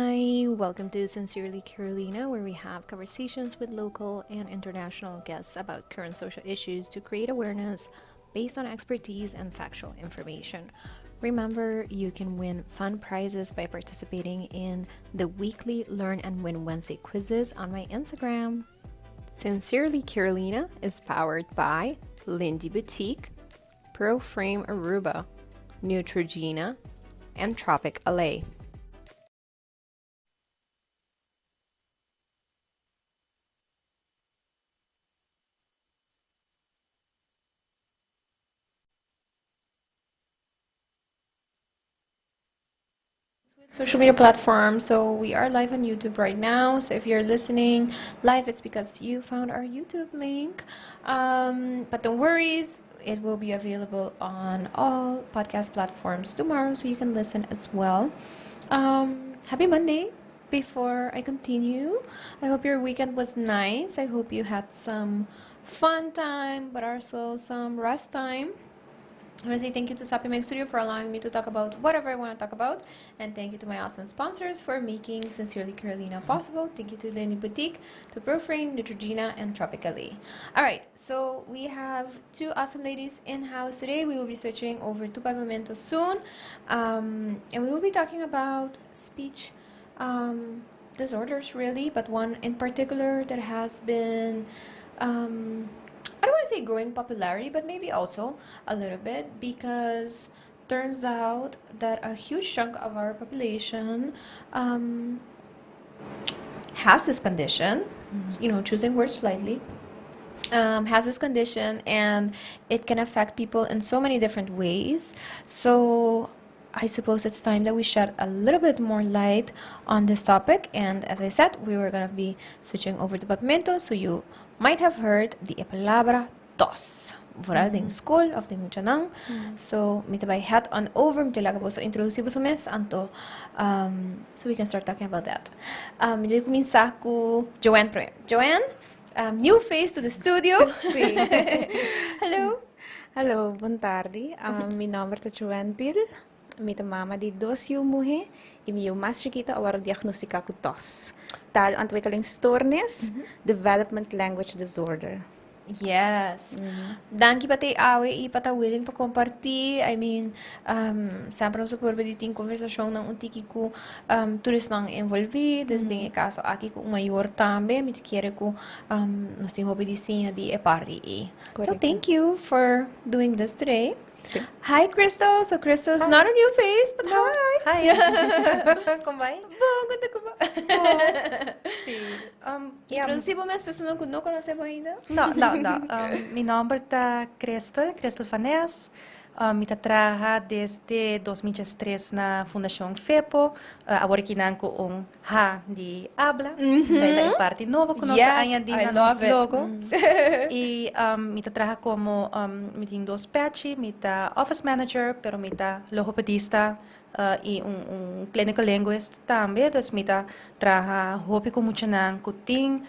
Hi, welcome to Sincerely Carolina, where we have conversations with local and international guests about current social issues to create awareness based on expertise and factual information. Remember, you can win fun prizes by participating in the weekly Learn and Win Wednesday quizzes on my Instagram. Sincerely Carolina is powered by Lindy Boutique, ProFrame Aruba, Neutrogena, and Tropic LA. Social media platforms. So we are live on YouTube right now. So if you're listening live, it's because you found our YouTube link. But don't worry, it will be available on all podcast platforms tomorrow, so you can listen as well. Happy Monday. Before I continue, I hope your weekend was nice. I hope you had some fun time, but also some rest time. I want to say thank you to Sapi Make Studio for allowing me to talk about whatever I want to talk about. And thank you to my awesome sponsors for making Sincerely Carolina possible. Thank you to Lenny Boutique, to ProFrame, Neutrogena, and Tropically. All right, so we have two awesome ladies in-house today. We will be switching over to Papiamento soon. And we will be talking about speech disorders, really, but one in particular that has been... I don't want to say growing popularity, but maybe also a little bit, because turns out that a huge chunk of our population has this condition, choosing words lightly, has this condition, and it can affect people in so many different ways. So I suppose it's time that we shed a little bit more light on this topic. And as I said, we were going to be switching over to Papiamento, so you might have heard the palabra TOS. Vooral den school of den muchanan. So, mi ta bay head on over, mi ta laga boso introduci boso mes, anto, so we can start talking about that. Mi ta bay cuminsa cu Joanne prome. Joanne, new face to the studio. Si. Hello. Hallo, bon tardi. Mi nomber ta Joanne Thiel. Mi ta mama di dos yu muhe y mi yu mas chikito a wòrdu diagnostica cu TOS. Taalontwikkelingsstoornis, Development Language Disorder. Yes. Danki pa te awe y pa ta willing pa comparti. I mean, semper nos a purba di tin conversacionnan un tiki cu tur esnan envolvi. Dus den e caso aki cu un mayor tambe, mi ta kere cu nos tin hopi di siña di e parti ei. So thank you for doing this today. Sí. Hi Crystal, so Crystal's not a new face, but No. hi. Hi. Con bai? Bon, con ta con Bon. Sí. Yeah. Introducí bo mes persona cu no conoce bo ainda. No, no, no. Mi nomber ta Crystal, Crystal van Nes. Mi ta traha desde 2013 na Fundacion FEPO. Awor aki nan cu un H di habla. Esei ta e parti nobo cu nos a añadi na nos logo. Y mi ta traha como, mi tin dos pechi, mi ta office manager, pero mi ta logopedista y un clinical linguist tambe. Dus mi ta traha hopi cu muchanan cu tin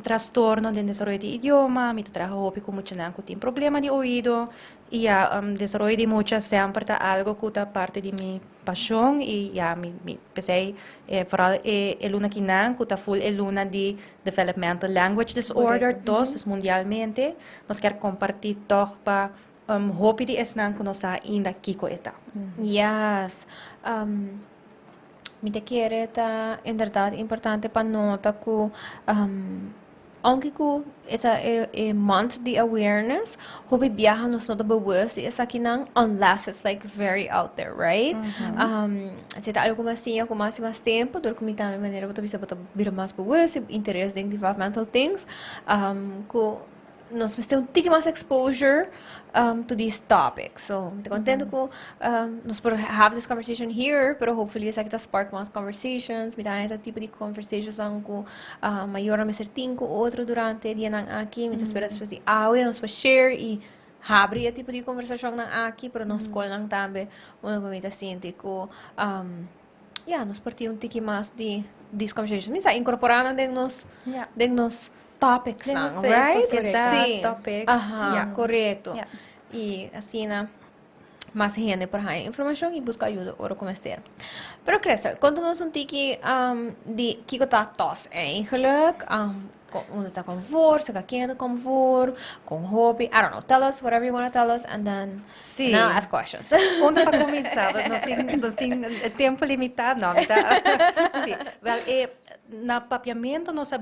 trastorno den desaroyo di idioma, mi ta traha hopi cu muchanan cu tin problema di oido. Y ya, desaroyo di mucha semper ta algo cu ta parti di mi pasion y ya mi mi p'esei e vooral e e luna kinan cu ta full e luna di developmental language disorder tos dus mundialmente nos kier comparti tog pa hopi di esnan cu no sa ainda kico e ta. Yes. Mi ta kere ta inderdaad importante pa nota cu Aunke ku e ta e month di awareness, hopi biaha nos no ta bewust di esakinan unless it's like very out there, right? Si ta algo ku mi a siña ku mas i mas tempu, dor ku mi tambe manera bo ta bisa bo ta bira mas bewust i interes den developmental things, ku nos mester un tiki mas exposure to these topics. So, mi ta contento cu nos por have this conversation here, pero hopefully esaki ta spark mas conversations. Mi ta haña tipo di conversations cu mayornan mester tin cu otro durante e dianan aki. Mi ta spera despues di awe nos por share y habri e tipo di conversacionnan aki, pero nos scolnan tambe unda cu mi ta sinti cu ya, nos por tin un tiki mas di these conversations. Mi sa incorpora nan den nos, den nos topics Den nan, nos right? sociedad, Sí. topics, Aha, ja. correcto. Ja. Y asina. Mas hende por haya informacion y busca ayuda ora cu mester. Pero Crystal, conta nos un tiki di kico ta TOS eigenlijk, unda ta con voor, cerca ken ta con voor, con hopi, I don't know, tell us whatever you wanna tell us and then Sí. and then I'll ask questions. Unda pa cuminsa? Nos tin tempo limita, no? Mi sí. Wel, na papiamento nos sa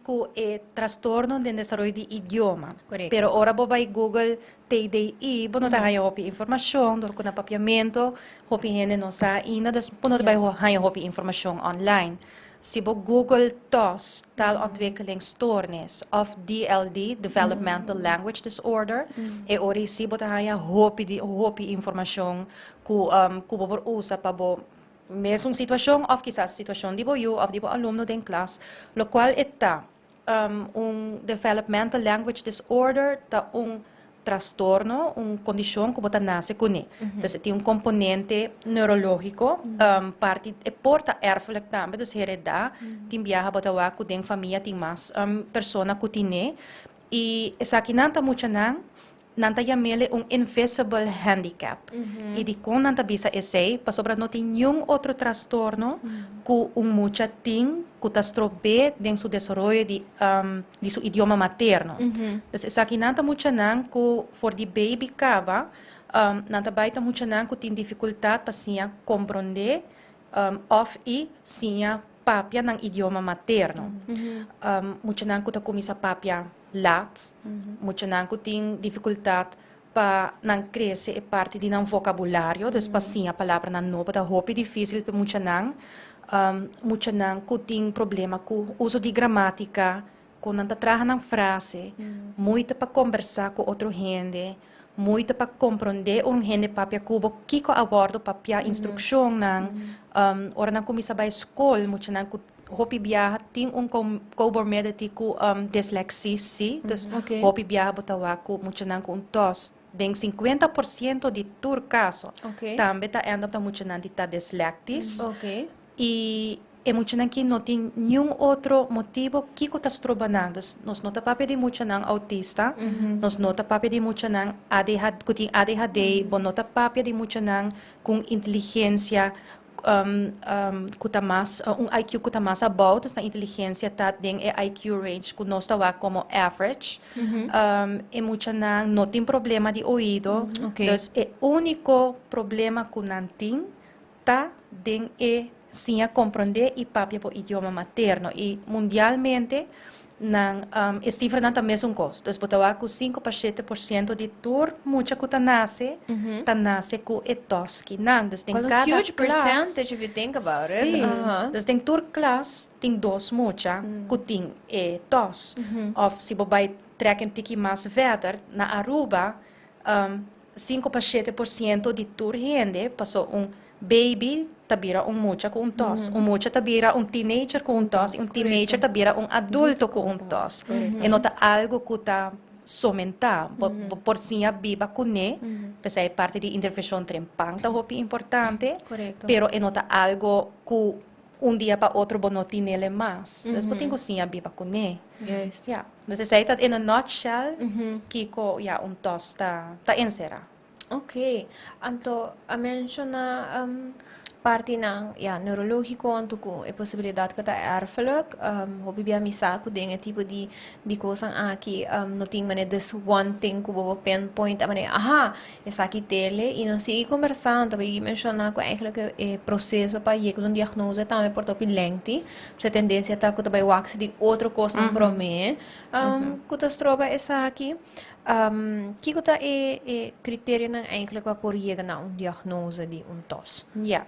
cu e trastorno di desaroyo di idioma. Pero ora bo bay Google TDI, bo no ta haya hopi informacion, door cu na papiamento, hopi hende no sa ainda, dus bo no ta bay haya hopi informacion online. Si bo Google TOS, taalontwikkelingsstoornis, of DLD, Developmental Language Disorder, e ora si bo ta haya hopi di hopi informacion cu bo por usa pa bo mesmo situacion of kisas situacion di bo yiu of di bo alumno den klas, locual ta un developmental language disorder ta un trastorno, un condicion cu bo ta nace cu ne. Dus tin un componente neurologico, parti e por ta erfelijk tambe, dus hereda, tin biaha bo ta wak cu den famia tin mas persona cu tin. Y esaki nan ta mucha nan, nan ta yam'ele un invisible handicap. Y di con nan ta bisa esey, pasobra no tin ningun otro trastorno cu un mucha tin cu ta strob'e den su desaroyo di su idioma materno. Dus esaki nan ta mucha nan cu for di baby caba, nan ta bay ta mucha nan cu tin dificultad pa siña comprende of y siña papia nan idioma materno. Mucha nan cu ta cuminsa papia laat, mucha nan cu tin dificultad pa nan crece e parti di nan vocabulario, dus pa siña palabra nan nobo, ta hopi dificil pa mucha nan. Mucha nan cu tin problema cu uso di gramatica, cu nan ta traha nan frase, moeite pa conversa cu otro hende, moeite pa comprende un hende papia cu bo kico a wordo papia, instruccion nan. Ora nan cuminsa bay school, mucha nan cu hopi biaha tin un comorbidity cu dyslexia, si. Dus hopi biaha bo ta wak cu mucha nan cu un TOS den 50% di tur caso. Tambe ta end up ta mucha nan di ta dyslectisch. Y mucha nan cu no tin ningun otro motibo kico ta stroba nan. Dus nos no ta papia di mucha nan autista, nos no ta papia di mucha nan ADHD, cu tin ADHD, bo no ta papia di mucha nan cu inteligencia cu ta mas, un IQ cu ta mas abou, dus nan inteligencia ta den e IQ range cu nos ta wak como average. E mucha nan no tin problema di oido. Dus e unico problema cu nan tin ta den e siña comprende y papia bo idioma materno. Y mundialmente nan e cifra nan ta mesun cos. Dus bo ta wak cu 5 pa 7% di tur mucha cu ta nace cu e TOS ki nan. Dus den Well, a cada huge klas percentage if you think about it. Sí. Dus den tur klas tin dos mucha cu tin e TOS. Of si bo bay trek un tiki mas verder, na Aruba, 5 pa 7% di tur hende, paso un baby ta bira un mucha cu un TOS. Un mucha ta bira un teenager cu un TOS. Y un teenager ta bira un adulto cu un TOS. E no ta algo cu ta somenta, bo por siña biba cu ne, pesey parti di intervencion trempan ta hopi importante, pero e no ta algo cu un dia pa otro bo no tin ele mas. Dus bo tin cu siña biba cu ne. Ja, dus esey ta in a nutshell, kico ja, un TOS ta encera. Ok. Anto, a menciona parti nan, ja, neurologico, anto cu e posibilidad cu ta erfelijk, hopi bia mi sa cu den e tipo di cosnan aki, no tin mane this one thing cu bo pinpoint, a mane, aha, esaki t'ele, y nos sigui conversando, y menciona cu eigenlijk e proceso pa yega un diagnose tambe por ta hopi lengthy, e tendencia ta cu ta bay wak si di otro cosnan prome, cu ta stroba esaki. Kico ta e criterionan eigenlijk pa por yega na un diagnose di un TOS? Ja.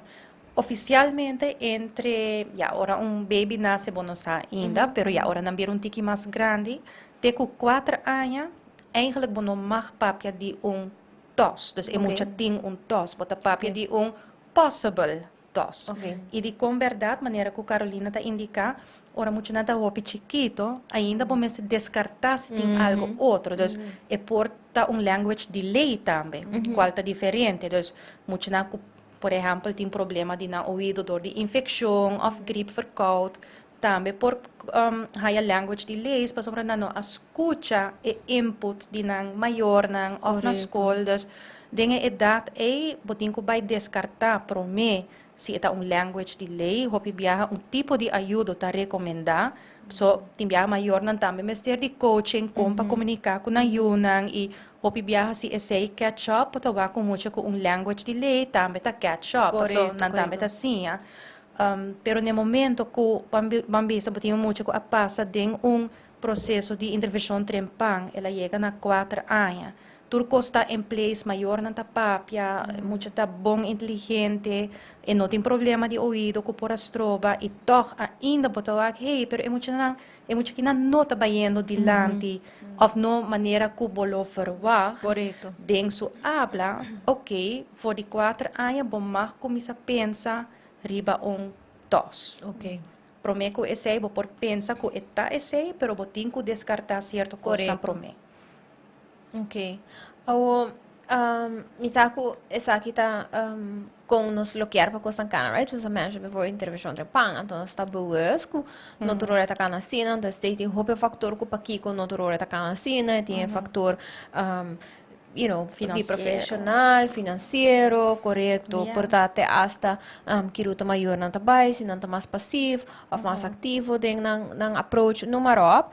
Oficialmente entre, ja, ora un baby nace, bo no sa ainda, pero ja, ora nan bira un tiki mas grandi, te cu 4 aña, eigenlijk bo no mag papia di un TOS. Dus e mucha tin un TOS, bo ta papia di un possible TOS. Y di con berdad, manera cu Carolina ta indica, ora mucha nan ta hopi chikito, ainda bo mester descarta si tin algo otro. Dus e por ta un language delay tambe, cual ta diferente. Dus mucha nan cu, por ehempel, tin problema di nan oido door di infeccion of griep, verkoud, tambe por haya language delays, pasobra nan no a scucha e input di nan mayornan of na school. Dus Den e edat ei bo tin ku bai deskartá promé si e ta un language delay. Hopi biaha un tipo di ayudo ta rekomendá. So tin biaha mayornan tambe mester di coaching kon pa komuniká ku nan yunan i hopi biaha si esei catch up bo ta wak ku mucha ku un language delay tambe ta catch up paso nan tambe ta siña. Pero na e momento ku ban bisa bo tin un mucha ku a pasa den un proseso di intervenshon trempan, el a yega na kuater aña. Tur kos ta en place, mayornan ta papia, e mucha ta bon inteligente, e no tin problema di oido ku por a stroba i tòg ainda bo ta wak, hey, pero e muchanan, e muchakinan no ta bayendo dilanti òf no manera ku bo lo verwagt den su abla. Oké, for di kuater aña bo mag kuminsá pensa riba un tos. Promé ku esei bo por pensa ku e ta esei, pero bo tin ku deskartá sierto kosnan promé. Ok. Awo, mi sa ku esaki ta kon nos lo kier pa kosnan kana, right? Nos a mention before intervenshon trempan, anto nos ta bewust ku no tur ora ta kana asina, anto esei tin hopi faktor ku pakiko no tur ora ta kana asina, e tin e faktor you know, di profesional, finansiero, korekto, por ta te asta ki ruta mayornan ta bai, si nan ta mas pasief òf mas aktivo den nan approach, noem maar op.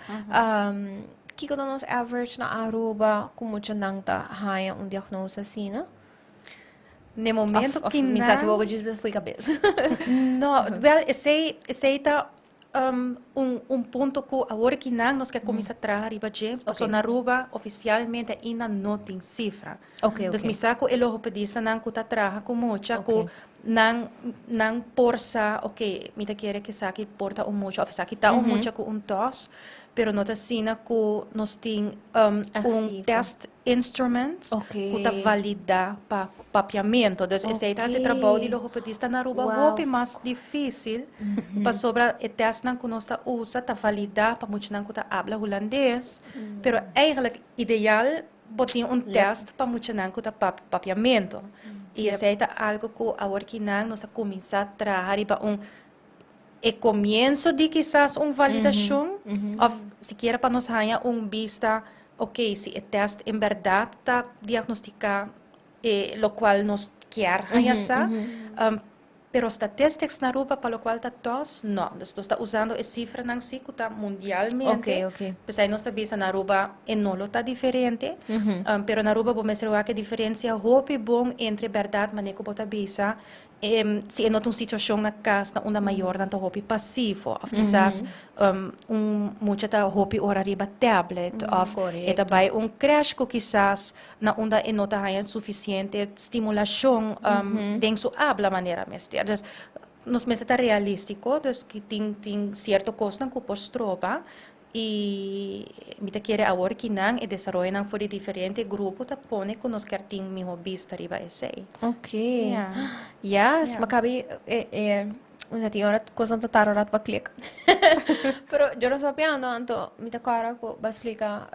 Kiko ta nos average na Aruba ku muchanan ta haña un diagnose asina? N'e momento Of ki mi sa si nan bo djis bisa fo'i kabes. No, wel esei esei ta un un punto ku awor ki nan nos ke kuminsá traha riba dje, pasobra na Aruba ofisialmente ainda no tin sifra. Dus mi sa ku e logopedistanan ku ta traha ku mucha ku nan nan por sa ok mi ta kere ku esaki por ta un mucha òf esaki ta un mucha ku un tòs, pero no ta asina ku nos tin un test instrument ku ta validá pa papiamentu. Dus esei ta hasi trabou di logopedista na Aruba hopi mas difísil pasobra e tèstnan ku nos ta usa ta validá pa muchanan ku ta abla hulandes, pero eigenlijk ideal Bo tin un test pa muchanan ku ta papia papiamentu. I esei ta algu ku awor kinan nos a kuminsá traha riba un e komienso di kisas un validashon òf sikiera pa nos haña un bista, oke, si e test en bèrdat ta diagnostiká e lokual nos kier haña sa. Pero statistics na Aruba pa locual ta tos, no. Dus nos ta usando e cifranan si cu ta mundialmente. P'esei nos ta bisa na Aruba e no lo ta diferente. Pero na Aruba bo mester wak e diferencia hopi bon entre berdad manera cu bo ta bisa, si e no ta un situacion na cas na unda mayornan ta hopi pasivo of kisas un mucha ta hopi ora riba tablet of e ta bay un crash cu kisas na unda e no ta haña sufisiente stimulashon den su abla manera mester. Dus nos mester ta realístiko, dus ki tin tin sierto kosnan ku por stroba i mi ta kere awor ki nan e desaroyonan for di diferente grupo ta pone ku nos kier tin mihó bista riba esei. Ok. Yes, mi a kabi e e mi tin ora kosnan ta tarda rat pa klik. Pero yo no sa papiando anto mi ta kòrda ku bo a splika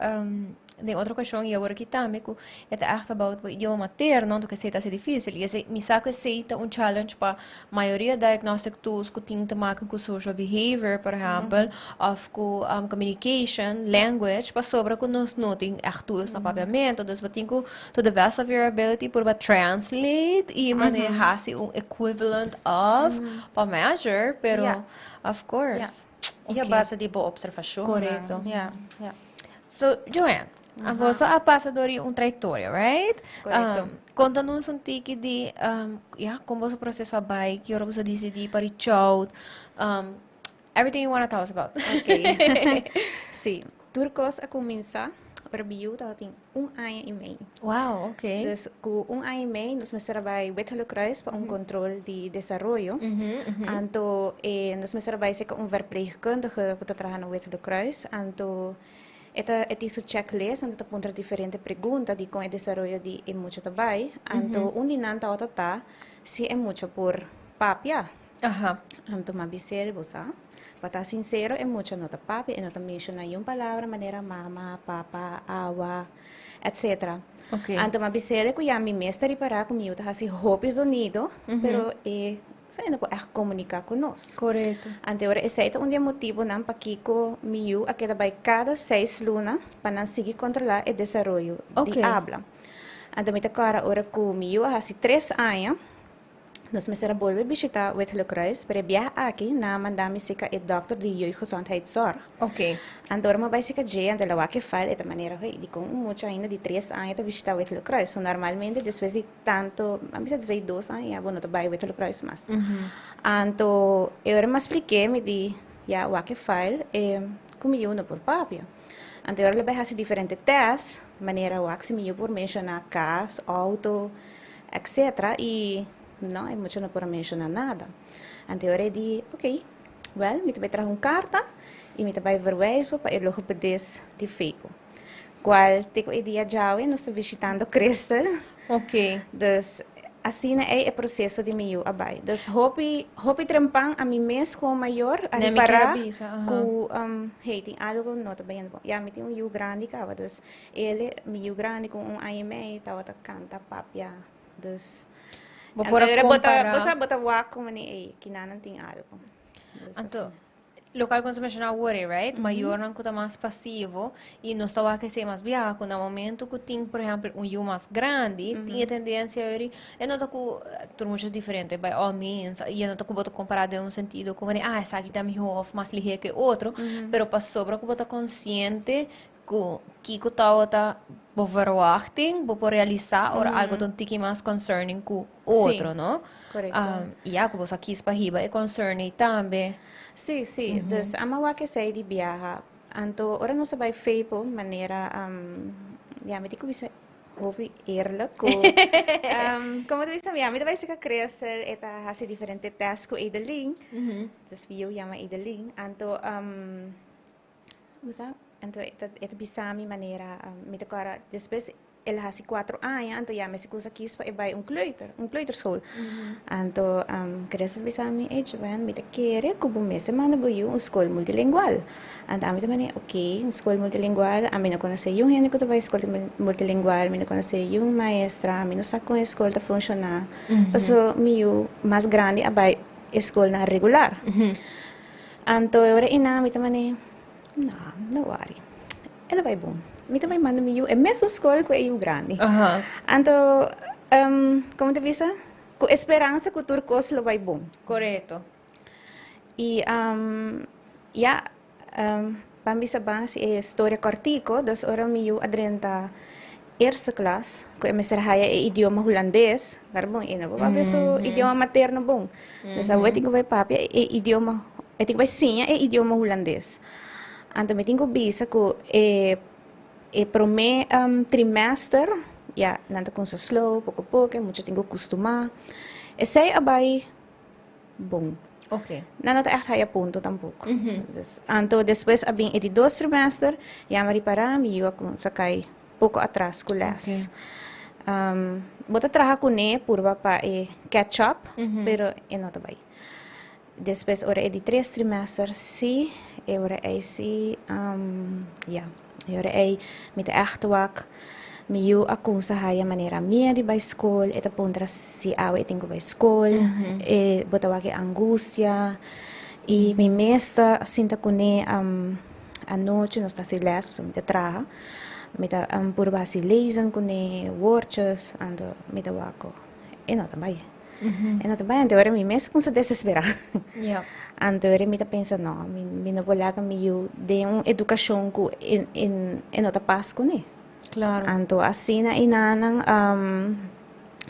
Den otro okashon i awor aki tambe ku e ta ègt about bo idioma materno, anto ku esei ta hasi difísil. I esei, mi sa ku esei ta un challenge pa mayoria diagnostic tools ku tin te maken ku social behavior, por ehèmpel, òf ku communication, language, pasobra ku nos no tin ègt tools na papiamentu. Dus bo tin ku to the best of your ability purba translate i manera hasi un equivalent of pa measure, pero of course. I a base di bo observashonnan. Korekto. So, Joanne, boso a pasa dor di un trayectoria, right? Correcto. Conta nos un tiki di, ya, con boso proceso a bai, ki ora boso a dicidi pa reach out, everything you wanna tell us about. Ok. Sí, tur cos a cuminsa ora mi yu tabatin un aña y mei. Wow, ok. Dus cu un aña y mei nos mester a bai Wit Kruis pa un control di desaroyo. Anto nos mester a bai cerca un verpleegkundige cu ta traha na Wit Kruis. Anto e ta e tin su checklist, anto ta puntra diferente pregunta di con e desaroyo di e mucha ta bai. Anto un di nan tabata ta si e mucha por papia. Anto m'a bis'el, bo sa, pa ta sincero e mucha no ta papia, e no ta menciona niun palabra manera mama, papa, awa, etc. Anto m'a bis'el cu ya mi mes ta ripara cu mi yu ta haci hopi zonido, pero e sa e no por echt comunica cu nos. Anto ora esey ta un di e motibonan pakico mi yu a keda bay cada seis luna pa nan sigui controla e desaroyo di abla. Anto mi ta kòrda ora ku mi yu a hasi 3 aña, nos mester a bolbe bishitá Wit Gele Kruis, pero e biaha aki nan a manda mi serka e dòkter di jeugdgezondheidszorg. Anto ora mi a bai serka dje, anto el a wak e file, e ta manera, hey, dikon un mucha ainda di 3 aña ta bishitá Wit Gele Kruis? So normalmente despues di tanto, a bisa despues di 2 aña ya bo no ta bai Wit Gele Kruis mas. Anto e ora mi a splik'é, mi di, ya wak e file, e ku mi yu no por papia. Anto e ora el a bai hasi diferente test, manera wak si mi yu por menshoná kas, outo, etc. I no, e mucha no por a menshoná nada. Anto e ora e di, ok, wel, mi ta bai traha un karta i mi ta bai verwijs bo pa e logopedist di FEPO. Kual te ku e dia djawe nos ta bishitando Crystal. Dus asina ei e proseso di mi yu a bai. Dus hopi, hopi trempan a mi mes komo mayor a Nee, mi kier ripará bisa, aha. ku hey, tin algo no ta bayendo bon. Ya, mi tin un yu grandi kaba, dus ele, mi yu grandi ku 1 aña i mei tabata kanta, papia. Dus Bo por a anto bo ta, kompará. bo sa bo ta wak komo ni ei, kinanan tin algo. Dus Anto, asina. loke ku bo menshoná worry, right? Mayornan ku ta mas pasivo i nos ta wak esei mas biaha ku na momento ku tin, por ehèmpel, un yu mas grandi, tin e tendensia ori, e no ta ku tur mucha diferente by all means, i e no ta ku bo ta kompará den un sentido ku ah, esaki ta mihó òf mas lihé ku e otro, pero pasobra ku bo ta konsiente ku kiko tabata bo verwachting, bo por realisá ora algo ta un tiki mas concerning ku otro, no? Korekto. I ya ku bo sa kis pa hiba e concern ei tambe. Sí. Dus ami a wak esei di biaha. Anto ora nos a bai FEPO, manera, ya mi tin ku bisa hopi eerlijk ku, komo ta bisa, ya mi ta bai serka Crystal, e ta hasi diferente test ku Edeline. Dus mi yu yama Edeline. Anto, bo sa, anto e ta bisa mi manera, mi ta kòrda despues el a hasi 4 aña, anto ya mester kusa kis pa e bai un kleuter, un kleuterschool. Anto Crystal bisa mi, "Ey Joanne, mi ta kere ku bo mester manda bo yu un skol multilingual." Anto ami ta manera, ok, un skol multilingual, ami no konosé yun hende ku ta bai skol multilingual, mi no konosé yun maestra, mi no sa kon e skol ta funshoná. Pasobra mi yu mas grandi a bai e skolnan regular. Anto e ora einan mi ta manera, no, no worry. El a bai bon. Mi ta bai manda mi yu e mesun skol ku e yu grandi. Anto, komo ta bisa? Ku e speransa ku tur kos lo bai bon. I ya, ban bisa ban hasi e storia kòrtiku. Dus ora mi yu a drenta eerste klas, ku e mester haya e idioma hulandes, klar bon, e no por papia su idioma materno bon. Dus awor e tin ku bai papia e idioma, e tin ku bai siña e idioma hulandes. Anto mi tin ku bisa ku e promé trimester, ya, nan ta kuminsá slow, poko poko, e mucha tin ku kustumá. Esei a bai bon. Nan no ta ègt haya punto tampoko. Dus, anto despues a bin e di dos trimester, ya mi a ripará mi yu a kuminsá kai poko atras ku lès. Bo ta traha kuné purba pa e catch up, pero e no ta bai. Despues ora e di tres trimester sí, e ora ei sí, ya, e ora ei mi ta ègt wak. Mi yu a kuminsá haya manera miedu di bai skol, e ta puntra si awe e tin ku bai skol, e bo ta wak e angustia. I mi mes ta sinta kuné anochi, nos ta hasi lès, pasobra mi ta traha, mi ta purba hasi lezen kuné, woordjes, anto mi ta wak ku e no ta bai. E no ta bai, anto ora mi mes a kuminsá desesperá. Anto ora mi ta pensa, no, mi no por laga mi yu den un edukashon ku e no ta pas kuné. Anto asina i nanan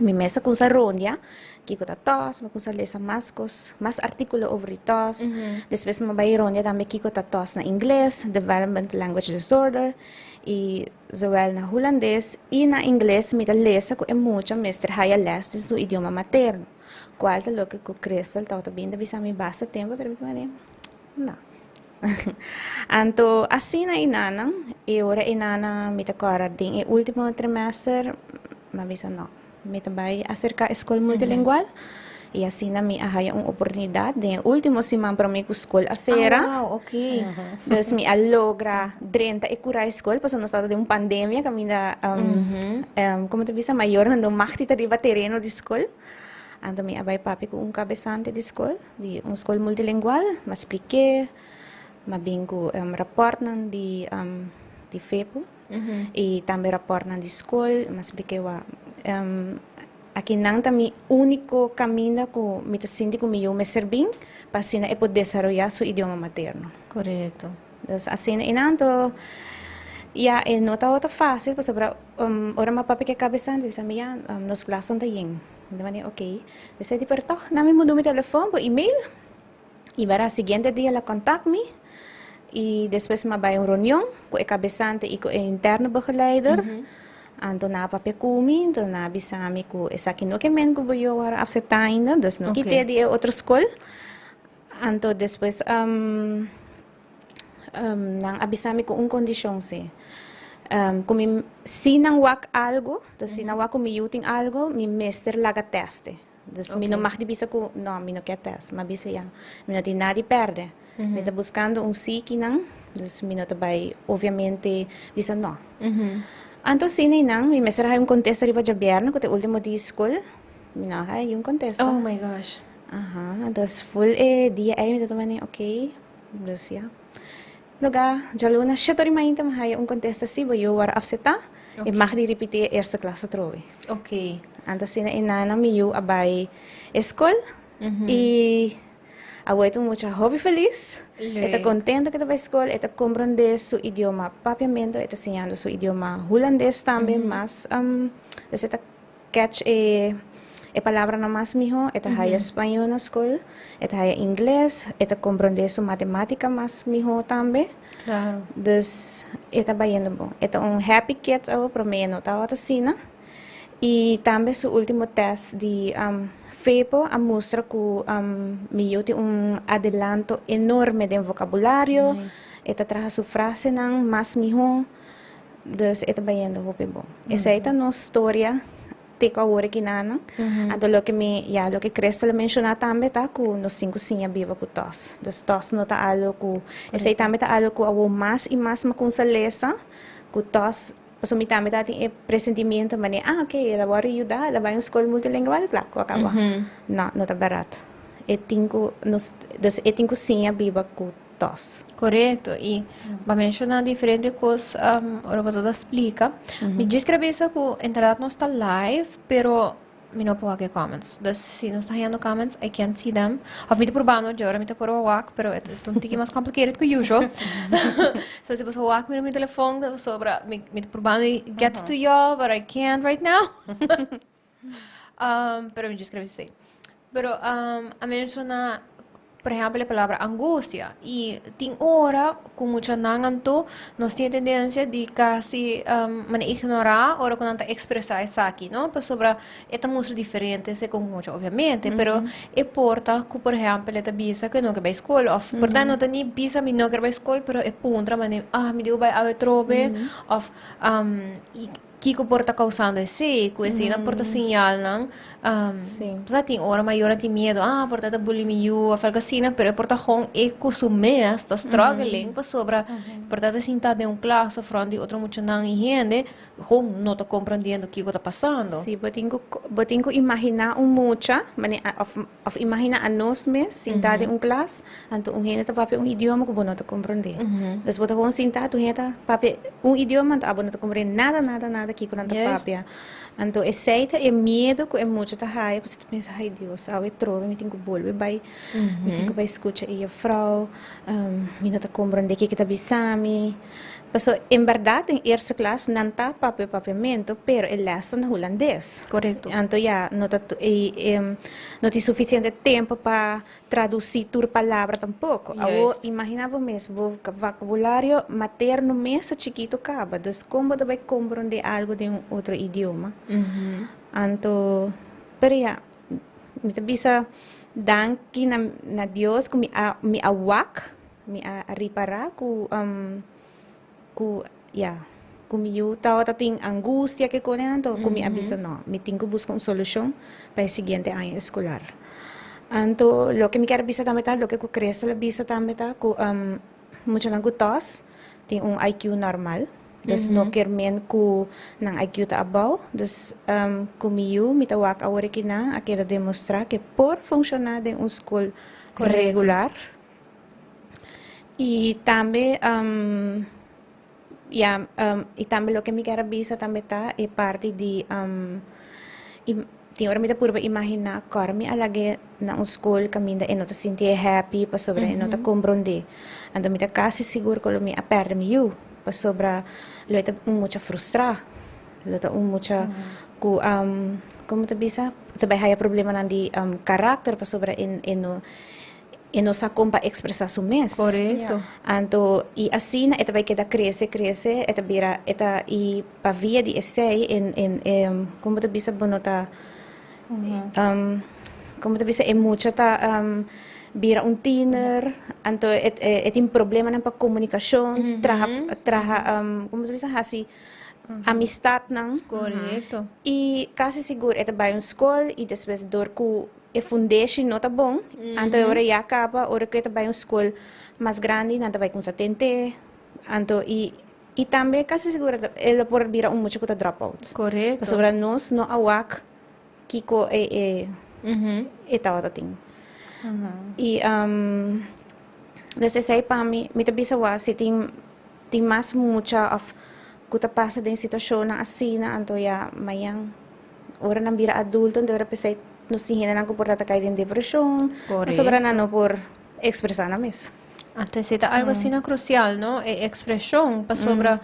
mi mes a kuminsá rondia kiko ta TOS, mi a kuminsá lesa mas kos, mas artíkulo over di TOS. Despues mi a bai rondia tambe kiko ta TOS na ingles, Development Language Disorder, i zowel na hulandes i na ingles mi ta lesa ku e mucha mester haya lès den su idioma materno, kual ta loke ku Crystal tabata bin ta bisa mi basta tempu, pero mi ta manda, no. Anto asina i nanan, e ora e nana mi ta kòrda den e último trimester, mi a bisa no, mi ta bai aserká e skol multilingual i asina mi a haya un oportunidat den e último siman promé ku skol a sera. Ah, wow, ok. Dus mi a logra drenta e kura e skol pasobra nos tabata den un pandemia kaminda, komo ta bisa, mayornan no mag di ta riba tereno di skol. Anto mi a bai papia ku un kabesante di skol, di un skol multilingual, mi a splik'é, mi a bin ku rapòrtnan di FEPO. I tambe rapòrtnan di skol, m'a splik'é wak. Akinan ta mi úniko kaminda ku mi ta sinti ku mi yu mester bin pa asina e por desaroyá su idioma materno. Korekto. Dus asina i nan anto ya e no tabata fásil pasobra ora mi a papia ku e kabesante mi bisa mi ya nos klasnan ta yen. Mi ta manda ok. Despues di pero tòg nan mi manda mi telefòn por email i bara siguiente dia el a kòntak mi i despues mi a bai un reunion ku e kabesante i ku e interne begeleider. Anto nan a papia ku mi, anto nan a bisa mi ku esaki no ke men ku bo yu awor a aseptá ainda, dus no kit'é di e otro skol. Anto despues nan a bisa mi ku un kondishon si, ku mi si nan wak algu, dus si nan wak ku mi yu tin algu, mi mester laga tèste. Dus mi no mag di bisa ku no, mi no ke tèst. Mi a bisa ya, mi no tin nada di pèrdè. Mi ta buskando un si kinan, dus mi no ta bai obviamente bisa no. Anto si neinan, mi mester a haña un kontesta riba djabièrnè ku ta e último dia di skol, mi no a haña un kontesta. Oh my gosh. Aha, dus ful e dia ei mi ta tuma ni ok, dus ya. Loga djaluna shete ora mainta mi haya un kontesta si bo yu wòrdu afsetá e mag di ripití e eerste klas atrobe. Ok. Anto asina e nana mi yu a bai e skol i awor e ta un mucha hopi felis. E ta kontento ku e ta bai skol, e ta komprondé su idioma papiamentu, e ta siñando su idioma hulandes tambe mas, dus e ta Catch e e palabranan mas mihó, e ta haya spañó na skol, e ta haya ingles, e ta komprondé su matemátika mas mihó tambe. Claro. Dus e ta bayendo bon. E ta un happy kid awo, promé e no tabata asina. I tambe su último tèst di FEPO a mustra ku mi yu tin un adelanto enorme den vokabulario, Nice. e ta traha su frasenan mas mihó. Dus e ta bayendo hopi bon. Esei ta nos storia te ku awor aki nan. Anto loke mi, ya, loke Crystal a menshoná tambe ta ku nos tin ku siña biba ku tos. Dus tos no ta algo ku, esei tambe ta algo ku awor mas i mas mi a kumsa lesa ku tos, pasobra mi tambe tabatin e presentimiento manera, ah ok, el a wòrdu yuda, el a bai un skol multilingual, kla, ku a kaba. No, no ta bèrdat. E tin ku nos, dus e tin ku siña biba ku tos. Korekto, i bo a menshoná diferente kos ora bo ta splika. Mi djis kere bisa ku en realidad nos ta live, pero mi no por wak e comments. Dus si nos ta hañando comments, I can't see them. Òf mi ta probando dje ora mi ta por wak, pero e ta un tiki mas complicated ku usual. So si boso wak mi na mi telefon, ta pasobra mi ta probando get to y'all, but I can't right now. Pero mi djis kere bisa esei. Pero a menshoná, por ehèmpel, e palabra angustia. I tin ora ku muchanan anto nos tin e tendensia di kasi manera ignorá ora ku nan ta ekspresá esaki, no? Pasobra e ta mustra diferente segun mucha, obviamente, pero e por ta ku, por ehèmpel, e ta bisa ku e no ke bai skol òf por ta e no ta ni bisa mi no ker bai skol, pero e puntra manera, ah, mi dibi bai awe atrobe òf i. Kiko por ta kausando esei? Ku eseinan por ta señalnan. Sa tin ora mayornan tin miedu, ah, por ta ta bully mi yu òf algu asina, pero e por ta gewoon e ku su mes ta struggling pasobra por ta ta sinta den un klas òf rònt di otro muchanan i hende gewoon no ta komprendiendo kiko ta pasando. Sí, bo tin ku bo tin ku imaginá un mucha manera òf òf imaginá anos mes sintá den un klas Anto un hende ta papia un idioma ku bo no ta komprondé. Dus bo ta gewoon sintá, tur hende ta papia un idioma, anto abo no ta komprondé nada, nada, nada kiko nan ta papia. Anto esei ta e miedu ku e mucha ta haya, pasobra ta pensa, ai Dios, awe trobe mi tin ku bolbe bai, mi tin ku bai skucha e jufrou, mi no ta komprondé kiko e ta bisa mi. Pasobra en bèrdat den eerste klas nan ta papia papiamentu, pero e lès ta na hulandes. Anto ya no ta no tin sufisiente tempu pa Traducí tur palabra tampoco. Awor, imagina bo mes, bo vocabulario materno mes ta chikito caba, dus con bo ta bay comprende algo den un otro idioma? Anto, pero ya, mi ta bisa danki na na Dios cu mi a mi a wak, mi a ripara cu cu ya, cu mi yu tawata tin angustia ke kone anto cu mi a bisa no, mi tin cu busca un solucion pa e siguiente aña escolar. Anto loke mi kier bisa tambe ta, loke cu Crystal a bisa tambe ta cu muchanan cu tos tin un IQ normal, dus no kier men cu nan IQ ta abao, dus cu mi yu mi ta wak awor aki nan a keda demostra ke por funciona den un school regular. I tambe Ja, y tambe loke mi kier a bisa tambe ta e parti di tin ora mi ta purba imagina kor mi a lag'é na un skol kaminda e no ta sintié happy pasobra e no ta komprondé. Anto mi ta kasi sigur ku lo mi a pèrdè mi yu pasobra lo e ta un mucha frustrá, lo ta un mucha ku komo ta bisa ta bai haya problemanan di karakter pasobra e no E no sa kon pa ekspresá su mes. Korekto. Anto, i asina e ta bai keda krese, krese, e ta bira, e ta, i pa via di esei e, e, e, kon bo ta bisa bo no ta, kon bo ta bisa e mucha ta bira un tiener, anto e, e tin problemanan pa komunikashon, traha, traha, kon bo ta bisa hasi amistatnan. Korekto. I kasi sigur e ta bai un skol i despues dor ku E fundeshi no ta bon, anto e ora ya kaba, ora ku e ta bai un skol mas grandi nan ta bai kumsa tent'é, anto i i tambe kasi sigur e lo por bira un mucha ku ta drop out. Korekto. Pasobra nos no a wak kiko e e e tabata tin. I dus esei pa mi, mi ta bisa wak si tin tin mas mucha òf ku ta pasa den situashonnan asina anto ya mañan Ora nan bira adulto anto ora p'esei nos tin hendenan ku por ta ta kai den depreshon, pasobra nan no por ekspresá nan mes. Anto esei ta algo asina krusial, no? E ekspreshon, pasobra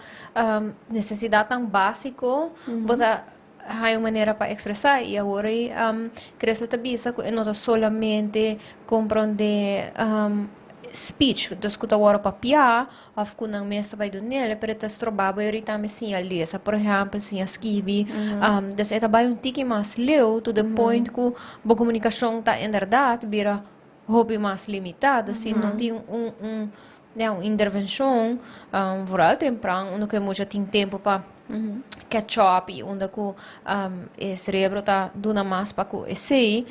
nesesidatnan básiko bo ta haña un manera pa ekspresá i awor ei Cresla ta bisa ku e no ta solamente komprondé speech, dus ku ta wòrdu papiá òf ku nan mes ta bai dun'el, pero e ta stroba bo yori tambe siña lesa, por ehèmpel, siña skibi. Dus e ta bai un tiki mas leu to the point ku bo komunikashon ta inderdat bira hopi mas limitá. Dus si no tin un un ya un intervenshon vooral tempran unda ku e mucha tin tempu pa catch up i unda ku e serebro ta duna mas pa ku esei.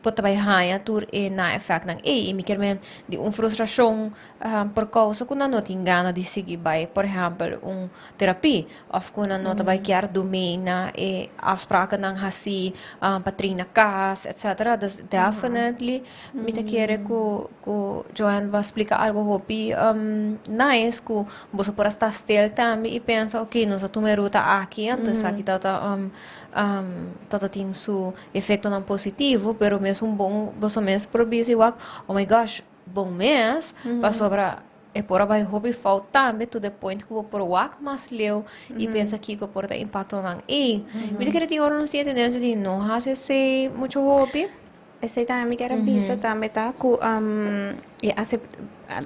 Bo ta bai haña tur e na-effectnan ei. I mi kier men di un frustrashon por kousa ku nan no tin gana di sigui bai, por ehèmpel, un terapia òf ku nan no ta bai kier dumei na e afsprakennan hasí pa train na kas, etcetera. Dus definitely mi ta kere ku ku Joanne bo a splika algu hopi nice ku boso por a sta stil tambe i pensa, oke, nos a tuma e ruta aki, anto esaki ta ta tin su Efectonan positivo, pero mesun bon boso mes por bisa y wak, oh my gosh, bon mes, pasobra e por a bay hopi fout tambe to the point cu bo por wak mas leu y pensa kico por ta impactonan ey. Mi ta kere tin ora nos tin e tendencia di no haci esey mucho hopi. Esey tambe mi kier a bisa tambe ta cu e acep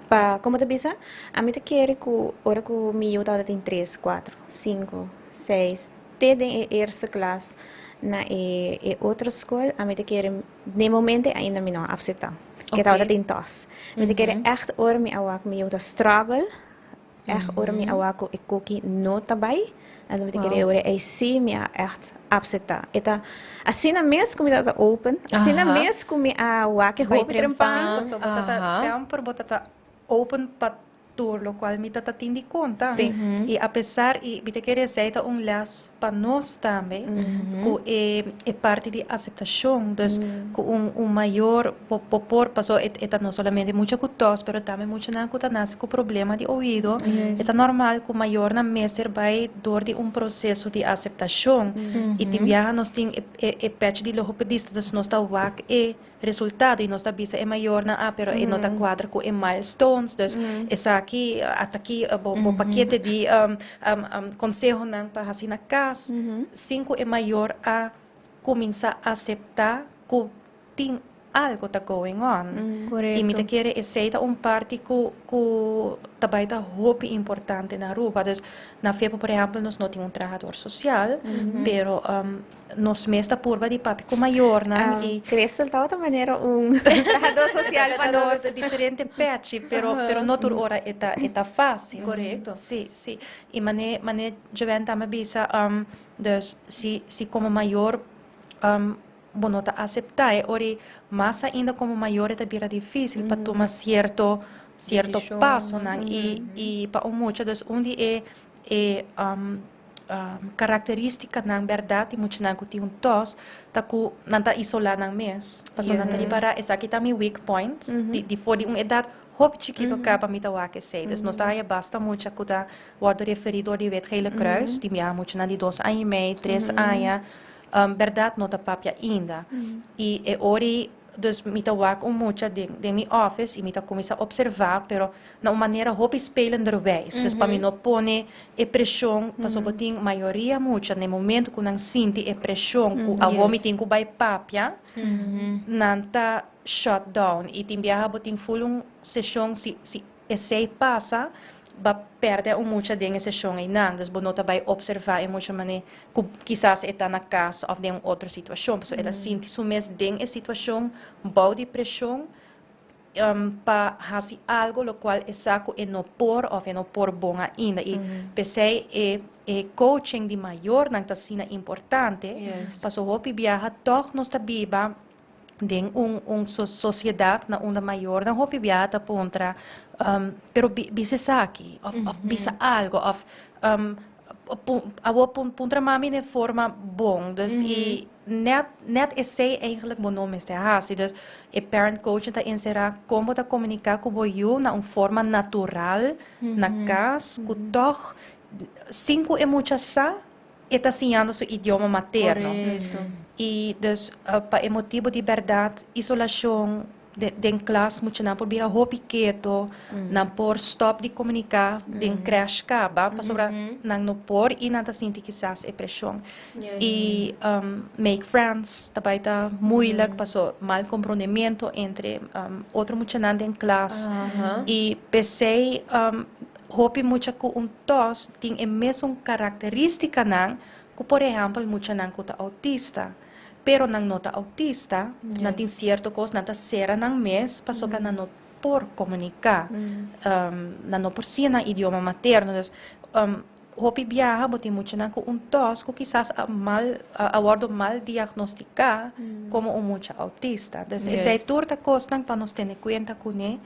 pa como ta bisa ami ta kere cu ora cu mi yu tabata tin tres, cuatro, cinco, seis, Te den e eerste klas na e e otro skol ami ta kere den momente ainda mi no a apseptá ke tabata tin tos. Mi ta kere ègt ora mi a wak mi yu ta struggle, ègt ora mi a wak ku e koki no ta bai, anto mi ta kere ora ei sí mi a ègt apseptá. E ta asina mes ku mi tabata open, asina mes ku mi a wak e hopi trempan. Pasobra bo ta ta semper bo ta ta open pa Tur locual mi ta ta tin di conta. Y apesar y mi ta kere esey ta un les pa nos tambe cu e e parti di aceptacion dus cu un un mayor bo bo por paso e e ta no solamente mucha cu tos pero tambe muchanan cu ta nace cu problema di oido e ta normal cu mayornan mester bay door di un proceso di aceptacion y tin biaha nos tin e e e pech di logopedista dus nos ta wak e resultado y nos ta bisa e mayornan ah pero e no ta cuadra cu e milestones dus esaki ata aki bo bo pakete di consehonan pa haci na cas sin cu e mayor a cuminsa acepta cu tin algo ta going on y mi ta kere esey ta un parti cu cu ta bay ta hopi importante na Aruba dus na Fepo por ehempel nos no tin un trahador social pero Nos mes ta purba di papia ku mayornan i. Crystal tabata manera un trahadó sosial pa nos. Diferente pechi, pero pero no tur ora e ta e ta fásil. Korekto. Sí, sí. I mané mané Joanne tambe a bisa, dus si si komo mayor bo no ta aseptá e ora ei mas ainda komo mayor e ta bira difísil pa tuma sierto sierto pasonan i i pa un mucha dus un di e e Karakterístikanan bèrdat di muchanan ku tin un tos ta ku nan ta isolá nan mes. Pasobra nan ta ripará esaki ta mi weak point di for di un edat Hopi chikito caba mi ta wak esey. Dus nos ta haya basta mucha cu ta wordo referi door di Wit Gele Kruis. Tin biaha muchanan di 2 aña y mei, 3 aña. Berdad no ta papia ainda. Y e ori, dus mi ta wak un mucha den mi office y mi ta cuminsa observa, pero na un manera hopi spelenderwijs. Dus pa mi no pone e presion, pasobra tin mayoria mucha, na momento cu nan sinti e presion, cu awo mi tin cu bay papia, nan ta shut down. Y tin biaha bo tin full un sesion, si esey pasa, bo a perde un mucha den e sesion einan. Dus bo no ta bay observa e mucha mane cu kisas e ta na cas of den otro situacion. So el a sinti su mes den e situacion bou di presion pa hasi algo lo cual e sa cu e no por of e no por bon ainda. Y p'esey e coaching di mayornan ta asina importante. Paso hopi biaha toch nos ta biba den un sociedad na unda mayornan hopi biaha ta puntra, pero bisa esaki of bisa algo of awo puntra mami den forma bon. Dus y net esey eigenlijk bo no mester hasi. Dus e parent coaching ta encera con ta comunica cu bo yiu na un forma natural na cas, cu toch sin cu e mucha sa e ta siñando su idioma materno. Y dus pa e motibo di berdad, isolacion den klas, mucha nan por bira hopi keto, nan por stop di comunica den crèche caba, pasobra nan no por y nan ta sinti kisas e presion. Y make friends tambe ta moeilijk, paso mal comprendimento entre otro muchanan den klas. Y p'esey hopi mucha cu un TOS tin e mesun caracteristicanan cu, por ehempel, muchanan cu ta autista. Pero nan no ta autista, nan tin cierto cos, nan ta cera nan mes, pasobra nan no por comunica. Nan no por siña nan idioma materno. Dus, hopi biaha, bo tin muchanan cu un TOS, cu kisas a mal, a wordo mal diagnostica como un mucha autista. Dus, esey tur ta cosnan pa nos tene cuenta cu ne.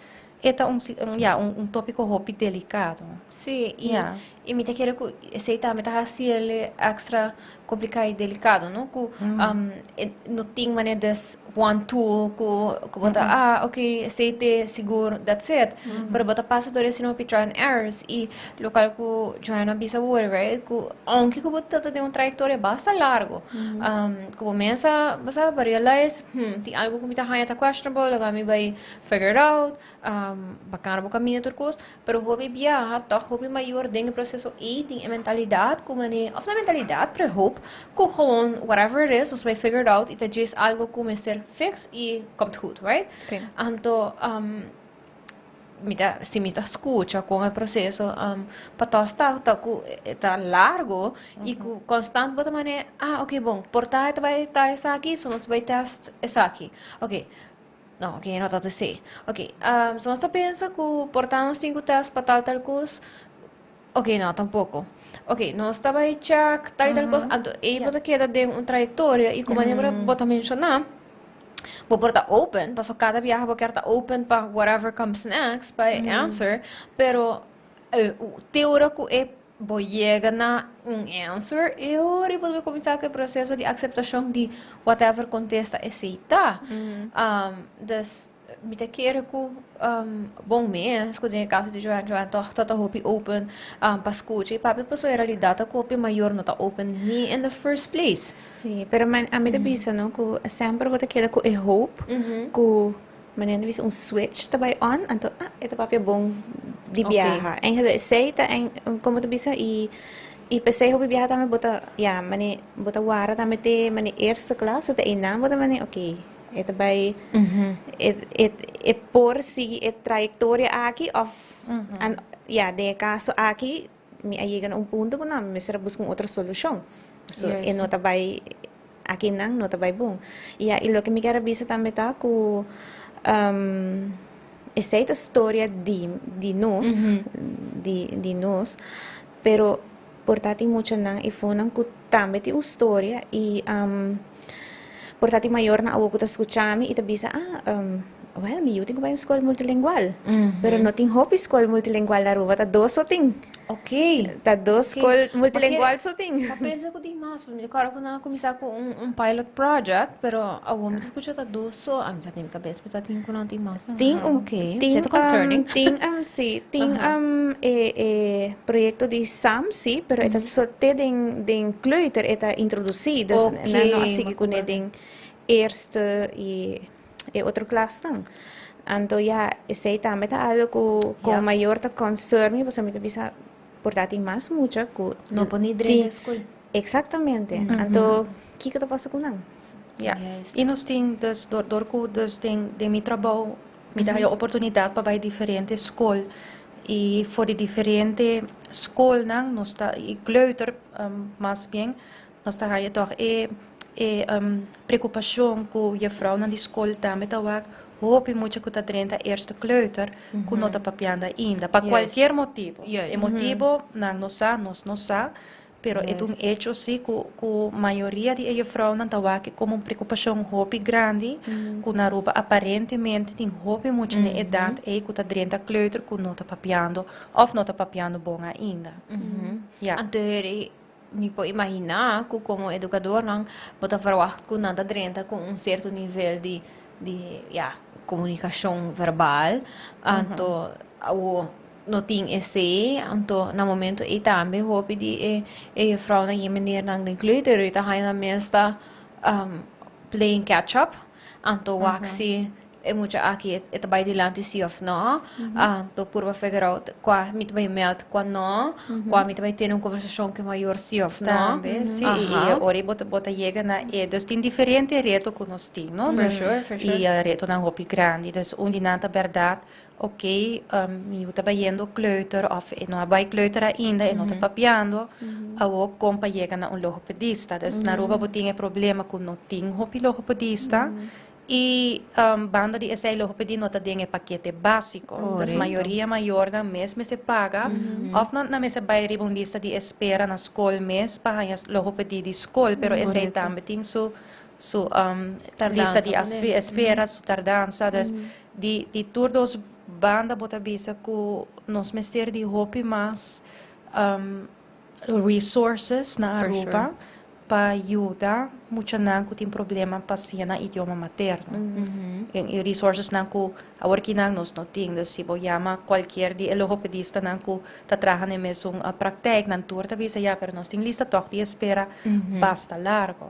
E ta un, ja, un topico hopi delicado. Si, y mi ta kere cu esey tambe ta haciele extra complica y delicado, no? Cu no tin manera des one tool cu bo ta, ah, ok, esey ta sigur, that's it. Pero bo ta pasa door asina hopi trial and errors y locual cu Joanna a bisa awor, right? Cu aunke cu bo ta den un trayectoria basta largo, cu bo mes a, bo sabi, bo realize, tin algo cu mi ta haya ta questionable, laga mi bay figure it out, bacana bo camina tur cos, pero hopi biaha, toch hopi mayor den e proceso ey tin e mentalidad cu mane, of no mentalidad, pero hoop, cu gewoon whatever it is, nos bay figure it out y ta just algo cu mester fix y komt goed, right? Si. Anto, mi ta, si mi ta scucha con e proceso pa TOS ta cu ta largo y cu constant bo ta mane, ah, ok, bon, por ta ta bay ta esaki, so nos bay test esaki. Ok, no, ok, no ta esey. Ok, so nos ta pensa cu por ta nos tin cu test pa tal tal cos. Ok, no, tampoco. Ok, nos ta bay check tal y tal cos. Anto, ey bo ta keda den un trayectoria y como bo ta menciona, bo por ta open, paso cada biaha bo kier ta open pa whatever comes next, pa e answer, pero te ora cu e bo yega na un answer, e ora bo cuminsa cu e proceso di aceptacion di whatever contesta esey ta. Dus mi ta kere cu bon mes, cu den e caso di Joanne, Joanne toch ta hopi open pa scucha y papia, paso en realidad ta cu hopi mayor no ta open ni in the first place. Si, pero man, ami ta bisa, no, cu semper bo ta keda cu e hope cu manera bisa un switch ta bay on, anto ah, e ta papia bon di biaha. Eigenlijk esey ta en como ta bisa y p'esey hopi biaha tambe bo ta, ja, mane bo ta wara tambe te mane eerste klas ta einan bo ta mane ok, e ta bay e por sigui e trayectoria aki of an, ja, den e caso aki mi a yega na un punto cu no, mi mester a busca un otro solucion. So, e no ta bay aki nan no ta bay bon. Ja, y loke mi kier a bisa tambe ta cu esey ta storia di nos, di nos, pero por ta tin muchanan y fonan cu tambe tin un storia y por ta tin mayornan awo cu ta scuchami y ta bisa, ah, Well, mi yu tin ku bai un skol multilingual. Pero no tin hopi skol multilingual na Aruba, ta dos so tin. Ta dos skol multilingual so tin. Ma pensa ku tin mas, mi ta kòrda ku nan a kuminsá ku un pilot project, pero awor mi ta skucha ta dos so, a mi ta den mi kabes mi ta tin ku nan tin mas. Tin un, tin, tin, si, tin e e proyekto di SAM si, pero e ta so te den den kleuter e ta introdusí, dus nan no a sigui kuné den eerste i e otro klasnan. Anto ya, esei tambe ta algo ku komo mayor ta concern mi, pasobra mi ta bisa por ta tin mas mucha ku No por ni drenta skol. Exactamente. Anto kiko ta pasa ku nan? Ya. I nos tin dus dor dor ku dus den den mi trabou mi ta haya oportunidat pa bai diferente skol i for di diferente skolnan nos ta i kleuter mas bien Nos ta haya tòg e e preokupashon ku jefrounan di skol tambe ta wak hopi mucha ku ta drenta eerste kleuter ku no ta papiando ainda pa kualkier motibu. E motibu nan no sa, nos no sa, pero e ta un echo si ku ku mayoria di e jefrounan ta wak e komo un preokupashon hopi grandi ku na Aruba aparentemente tin hopi mucha na e edat ei ku ta drenta kleuter ku no ta papiando òf no ta papiando bon ainda. Ya. Anto Mi por imaginá ku komo edukadornan bo ta verwagt ku nan ta drenta ku un sierto nivel di di ya komunikashon verbal. Anto awo no tin esei, anto na momento ei tambe hopi di e e jufrounan i e meneernan den kleuter ta haña nan mes ta playing catch up. Anto wak si E mucha aki e ta bai dilanti si of no. Anto purba figure out kua mi ta bai meld, kua no. Kua mi ta bai tene un konversashon ku e mayor si of no. Tambe, si. I e ora bo ta bo ta yega na e, dus tin diferente reto ku nos tin, no? For sure, for sure. I e retonan hopi grandi. Dus un di nan ta bèrdat, oke, mi yu ta bayendo kleuter of e no a bai kleuter ainda, e no ta papiando, awor kon pa yega na un logopedista? Dus na Aruba bo tin e problema ku no tin hopi logopedista. I banda di esei logopedie no ta den e pakete básiko. Dus mayoria mayornan mes mester paga òf nan nan mester bai riba un lista di espera na skol mes pa haña logopedie di skol, pero esei tambe tin su su lista di espera, su tardansa. Dus di di tur dos banda bo ta bisa ku nos mester di hopi mas resources na Aruba pa yuda muchanan ku tin problema pa siña nan idioma materno. E resourcesnan ku awor kinan nos no tin. Dus si bo yama kualkier di e logopedistanan ku ta traha na e mesun praktijk, nan tur ta bisa ya, pero nos tin lista tòg di espera basta largo.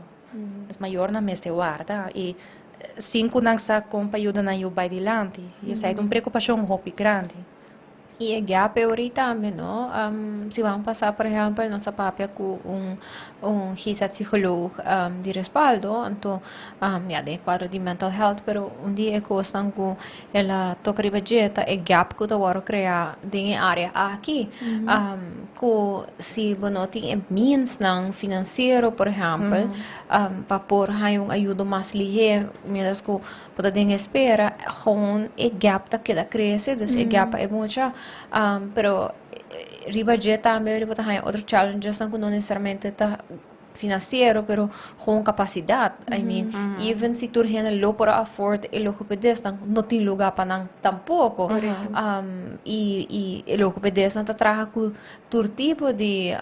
Dus mayornan mester warda i sin ku nan sa kon pa yuda nan yu bai dilanti. I esei ta un preokupashon hopi grandi. I e gap e ora tambe no. Si bo a pasa por ehempel nos a papia ku un un GZ-psycholoog di respaldo anto ya den e kuadro di mental health pero un di e kosnan ku el a toka riba dje ta e gap ku ta wòrdu krea den e área aki ku si bo no tin e meansnan finansiero por ehempel pa por haña un ayudo mas lihé mientras ku Bo ta den espera, gewoon e gap ta keda crece, dus e gap pa e mucha, pero riba dje tambe bo ta haña otro challengesnan cu no necesariamente ta financiero, pero gewoon capacidad. I mean, even si tur hende lo por a afford e logopedistnan, no tin lugar pa nan tampoco. Y y e logopedistnan ta traha cu tur tipo di,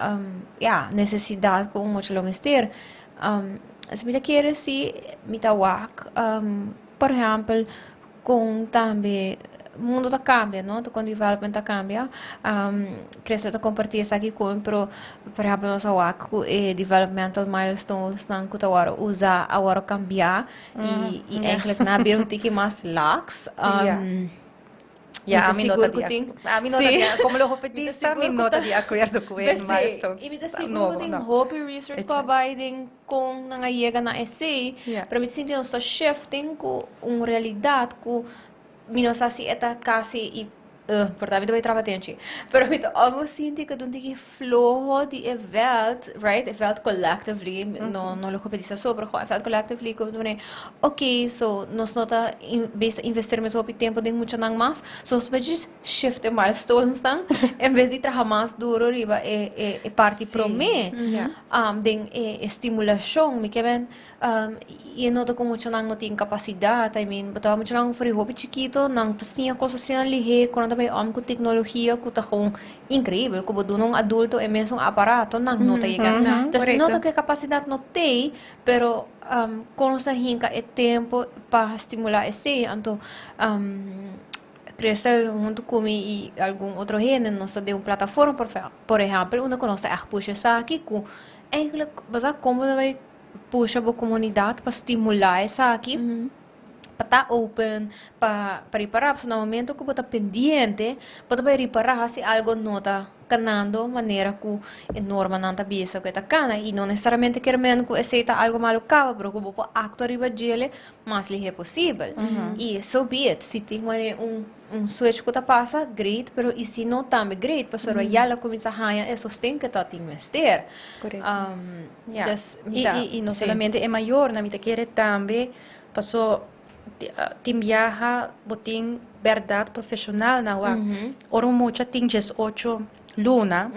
ya, necesidad cu un mucha lo mester. Si mi ta kere si mi ta wak por ehèmpel kon tambe mundo ta kambia no kon development ta kambia Crystal ta kompartí esaki ku mi pero por ehèmpel nos a wak ku e developmental milestones nan ku ta wòrdu usa a wòrdu kambiá i eigentlik nan a bira un tiki mas laks. Ya, a mi no ta di A mi no ta di Como logopedista, mi no ta di acuerdo cu e milestones. I mi ta sigur cu tin hopi research cu a bay den con nan a yega na esey, pero mi ta sinti nos ta shifting cu un realidad cu mi no sa si e ta casi i. Por ta mi ta bai traba tenchi. Pero mi ta almost sinti ku ta un tiki floho di e veld, right? E veld collectively, no no logopedista so, pero gewoon e veld collectively ku ta ok, so nos no ta bes ta investir mes hopi tempo den muchanan mas, so nos por just shift e milestonesnan en bes di traha mas duro riba e e e parti promé den e stimulashon. Mi ke men I e nota ku muchanan no tin kapasidat, I mean, bo ta wak muchanan for di hopi chikito, nan ta siña kos asina lihé, ku nan ta bai om ku teknologia ku ta gewoon inkreibel, ku bo duna un adulto e mesun aparato, nan no ta yega. Entonces, nota ku e kapasidat no t'ei, pero kon nos ta hinka e tempu pa stimulá esei, anto Crystal huntu ku mi i algun otro hende nos ta den un plataforma, por ehèmpel, unda ku nos ta ègt pusha esaki ku eigenlijk bo sa kon bo ta bai pusha bo komunidat pa stimulá esaki, pa ta open, pa pa ripará. Pasobra na momento ku bo ta pendiente, bo ta bai ripará si algo no ta kanando manera ku e normanan ta bisa ku e ta kana. I no nesesariamente kier men ku esei ta algo malu kaba, pero ku bo por aktua riba djele mas lihé posibel. I so be it, si tin manera un. Un switch ku ta pasa, great, pero i si no tambe great, pasobra ya lo kuminsá haña e sosten ku ta tin mester. Korekto. Ja. Dus mi I, ta, i, i no sí. solamente e mayornan, mi ta kere tambe paso tin biaha bo tin bèrdat profeshonalnan wak. Ora un mucha tin 18 luna,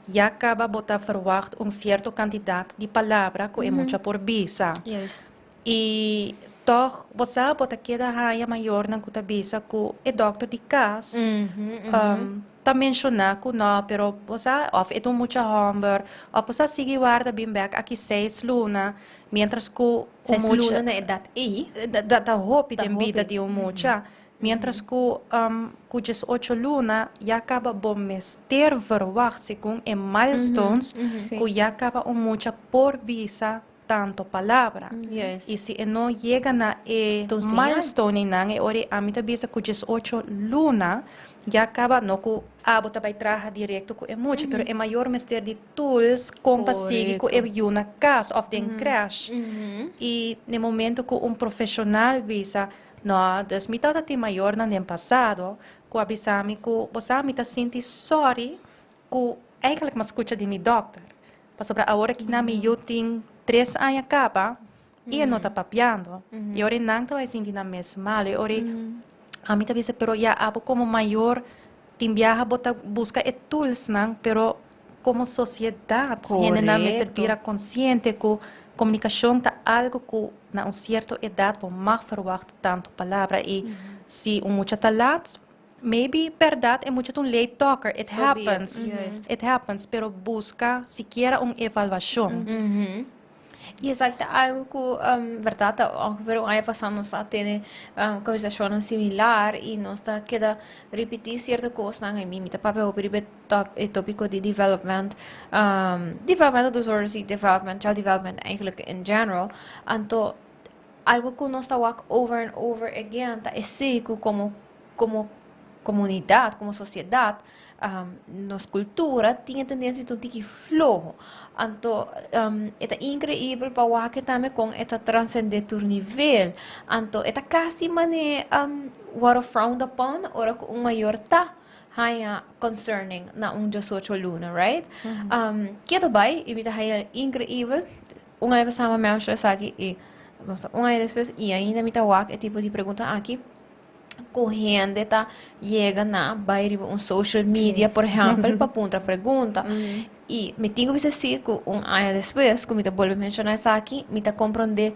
ya kaba bo ta verwagt un sierto kantidat di palabra ku e mucha por bisa. Juist. I tòg bo sa bo ta keda haña mayornan ku ta bisa ku e dòkter di kas ta menshoná ku nò, pero bo sa òf e ta un mucha hòmber òf bo sa sigui warda bin bèk aki seis luna, miéntras ku un Seis mucha luna na edat ei. Ta hopi Ta den bida hopi. di un mucha. Miéntras ku ku 18 luna ya kaba bo mester verwagt segun e milestones ku ya kaba un mucha por bisa tanto palabra. Juist. I si e no yega na e Ta un señal. milestonenan, e ora ami ta bisa ku 18 luna ya kaba, no ku abo ta bai traha direkto ku e mucha, pero e mayor mester di tools kon pa sigui ku e yu na kas òf den krèsh. I na e momento ku un profeshonal bisa, no, dus mi tabata tin mayornan den pasado ku a bisa mi ku bo sa mi ta sinti sòri ku eigenlijk mi a skucha di mi dòkter. Pasobra awor aki nan mi yu tin 3 aña kaba i e no ta papiando. I ora nan ta bai sinti nan mes mal. I ora ami ta bisa, pero ya abo komo mayor tin biaha bo ta buska e toolsnan, pero komo sosiedat hendenan mester bira konsiente ku komunikashon ta algo ku na un sierto edat bo mag verwacht tantu palabra. I si un mucha ta laat, maybe bèrdat e mucha ta un late talker, it So be it. happens. Juist. It happens, pero buska sikiera un evaluashon. I esaki ta algu ku bèrdat ta ongeveer un aña pasá nos a tene konversashonnan similar i nos ta keda ripití sierto kosnan. I mi ta papia hopi riba e top e tópiko di development, developmental disorders i development, child development eigenlijk in general. Anto algu ku nos ta wak over and over again ta esei ku komo komunidat, komo sosiedat, nos kultura tin e tendensia di ta un tiki floho. Anto e ta inkreibel pa wak tambe kon e ta transendé tur nivel. Anto e ta kasi manera wòrdu frowned upon ora ku un mayor ta haña concerning na un 18 luna, right? Keto bai i mi ta haña inkreibel. Un aña pasá mi a menshoná esaki i nos ta un aña despues i ainda mi ta wak e tipo di pregunta aki ku hende ta yega na bai riba un social media, por ehèmpel, pa puntra pregunta. I mi tin ku bisa si ku un aña despues ku mi ta bolbe menshoná esaki, mi ta komprondé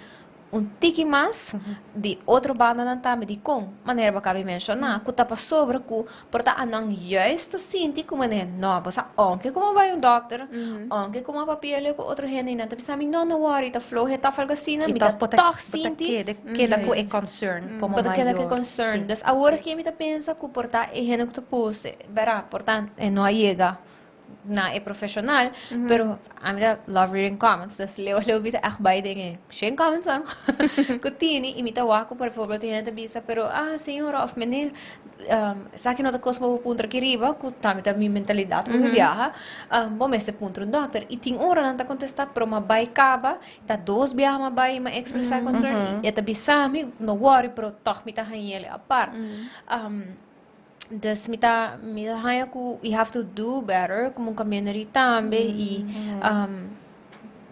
un tiki mas di otro bandanan tambe dikon manera bo a kaba di menshoná ku ta pasobra ku por ta anan juist ta sinti ku manera no bo sa ounke ku bo bai un dòkter ounke ku bo a papia ku otro hende i nan ta bisa mi no no wòri ta floho e tòf algu asina mi ta tòg sinti keda ku e concern komo bo ta keda ku e mayor. concern. Dus awor ke mi ta pensa ku por ta e hende ku ta post bèrdat por ta e no a yega na e profesional, pero ami ta love reading comments, dus leu leu mi ta echt bai den e shen comments nan ku tini i mi ta wak ku por voorbeeld hende ta bisa pero ah señora of meneer, esaki no ta kos pa bo puntra aki riba ku tambe ta mi mentalidat ku mi biaha, bo mester puntra un dokter i tin ora nan ta kontestá pero mi a bai kaba ta dos biaha mi a bai i mi a ekspresá e concern i e ta bisa mi no worry pero tòg mi ta hañ'el apart. Dus mi ta haya ku we have to do better komo community tambe i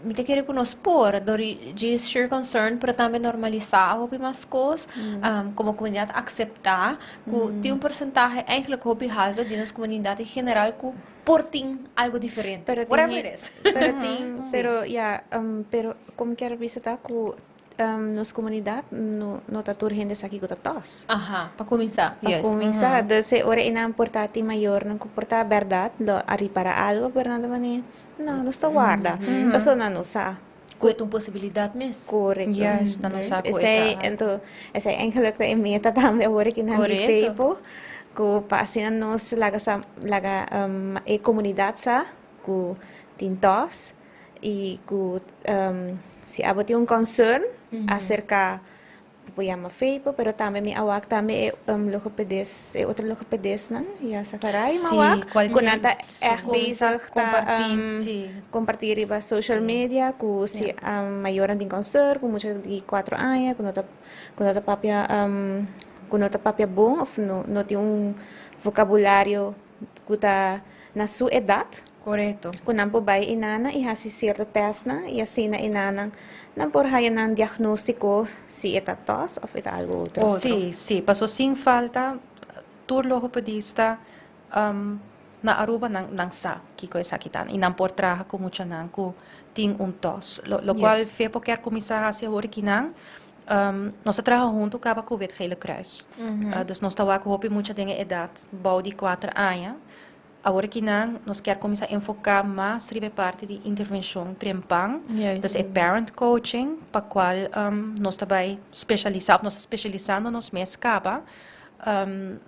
mi ta kere ku nos por dor di share concern, pero tambe normalisá hopi mas kos, komo komunidat aseptá ku tin un porsentahe eigenlijk hopi haltu di nos komunidat en general ku por tin algo diferente. Pero whatever it is. Pero tin, pero ja, pero kon kier bisa ku nos komunidat no ta tur hende sa kiko ta TOS. Aha, pa kuminsá. Pa kuminsá. Dus ora e nan por ta tin mayornan ku por ta berdat lo a ripará algo, pero nan ta manera, no, nos ta warda. Pasobra nan no sa. Ku e ta un posibilidat mes. Korekto. Juist, nan no sa ku e Esei, ta. Anto, esei eigenlijk ta e meta tambe awor ku nan di FEPO, ku pa asina nos laga sa, laga e komunidat sa ku tin TOS i ku si abo tin un concern aserka bo yama FEPO, pero tambe mi a wak tambe e logopedist, e otro logopedistnan, ya Safarai mi a wak, ku nan ta ègt bezig ta kompartí riba social media ku si mayornan tin concern ku mucha di 4 aña ku no ta papia bon òf no tin un vokabulario ku ta na su edat. Ku nan por bai einan i hasi sierto testnan i asina einan nan por haya nan diagnóstiko si e ta TOS òf e ta algo otro. Sí, paso sin falta tur logopedista na Aruba nan sa kiko esaki ta i nan por traha ku muchanan ku tin un TOS. Lo kual FEPO kier kuminsá hasi awor akinan, nos ta traha huntu kaba ku Wit Gele Kruis. Dus nos ta wak hopi mucha den e edat bou di 4 aña. Awor akinan nos kier kuminsá enfoká mas riba e parti di intervenshon trempan. Dus e parent coaching, pa kual nos ta bai spesialisá, nos ta spesialisando nos mes kaba.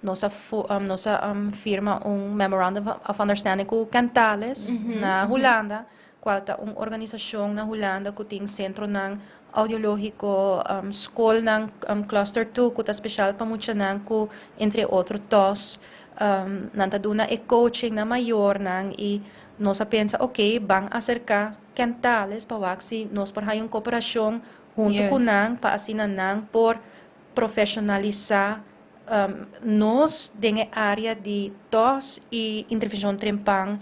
Nos a firma un memorandum of understanding ku Kentalis na Hulanda, kual ta un organisashon na Hulanda ku tin sentronan audiológiko, skolnan cluster 2 ku ta spesial pa muchanan ku entre otro TOS. Nan ta duna e coaching na mayornan i nos a pensa, ok, ban aserká Kentalis pa wak si nos por haña un kooperashon huntu ku nan pa asina nan por profeshonalisá nos den e área di TOS i intervenshon trempan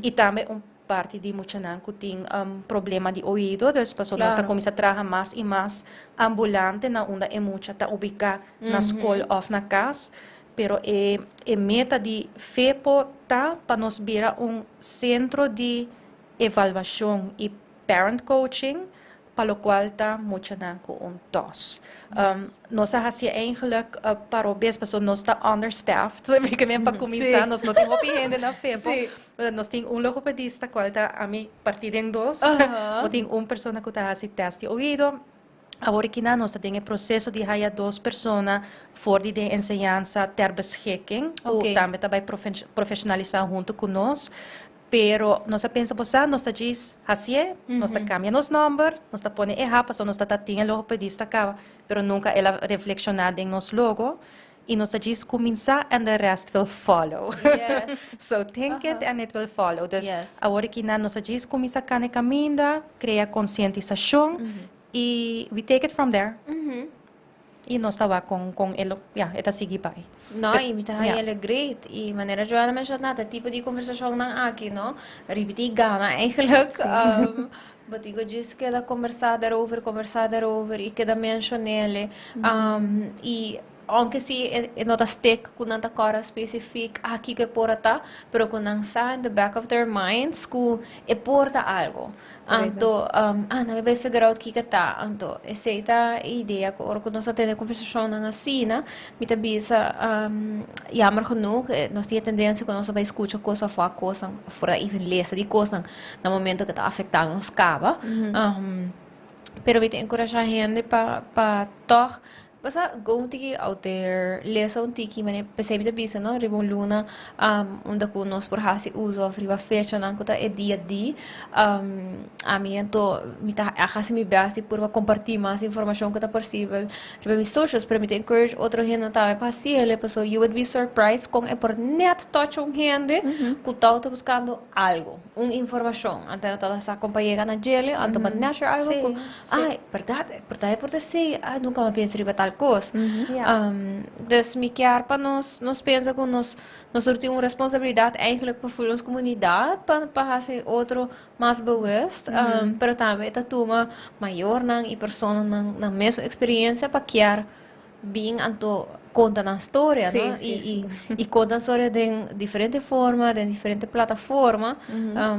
i tambe un parti di muchanan ku tin problema di oido, dus pasobra nos ta kuminsá traha mas i mas ambulante na unda e mucha ta ubiká, na skol òf na kas. Pero e meta di FEPO ta pa nos bira un sentro di evaluashon i parent coaching pa lokual ta muchanan ku un TOS. Nos a hasi eigenlijk pa bes pasobra nos ta understaffed, ke men pa kuminsá, nos no tin hopi hende na FEPO. Nos tin un logopedista kual ta ami partí den dos. Bo tin un persona ku ta hasi test di oido. Awor akinan nos ta den e proseso di haya dos persona for di den enseñansa ter beschikking, ku tambe ta bai profeshonalisá huntu ku nos. Pero nos a pensa, bo sa, nos ta djis hasié, nos ta kambia nos nòmber, nos ta pone e H pasobra nos ta tin e logopedista kaba, pero nunka el a reflekshoná den nos logo. I nos ta djis kuminsá and the rest will follow. So think it and it will follow. Dus awor akinan nos ta djis kuminsá kana e kaminda, krea konsientisashon i we take it from there. I nos ta wak kon e lo, ja, e ta sigui bai. No, i mi ta haña great. I manera Joanna menshoná, e tipo di konversashonnan aki, no? Ripití gana eigenlijk. Bo tin ku djis keda kombersá daarover, kombersá daarover i keda menshon'é. I aunke si e no ta stick ku nan ta kòrda spesifik aki ku e por a ta, pero ku nan sa in the back of their minds ku e por ta algo. Anto, ah, nan mi bai figure out kiko ta. Anto, esei ta e idea ku ora ku nos a tene konversashonnan asina, mi ta bisa, jammer genoeg, nos tin e tendensia ku nos a bai skucha kos òf wak kosnan, òf por even lesa di kosnan na momento ku ta afektá nos kaba. Pero mi ta enkurashá hende pa tòg basta go un tiki out there, lesa un tiki, manera p'esei mi ta bisa, no, riba un luna unda ku nos por hasi uso òf riba fechanan ku ta e dia di. Ami anto mi ta hasi mi best di purba kompartí mas informashon ku ta posibel riba mi socials, pero mi ta encourage otro hende tambe pa hasi el, pasobra you would be surprised kon e por nèt touch un hende ku tòg ta buskando algo, un informashon. Anto e ta sa kon pa yega na djele, anto pa nèt share algo ku, ay, bèrdat, por ta e por ta esei, ay, nunka mi a pensa riba tal. cos. Dus mi kier pa nos pensa cu nos tin un responsabilidad eigenlijk pa nos comunidad, pa haci otro mas bewust, pero tambe ta tuma mayornan y personanan nan mesun experiencia pa kier bin anto conta nan storia, no? Y conta nan storia den diferente forma, den diferente plataforma,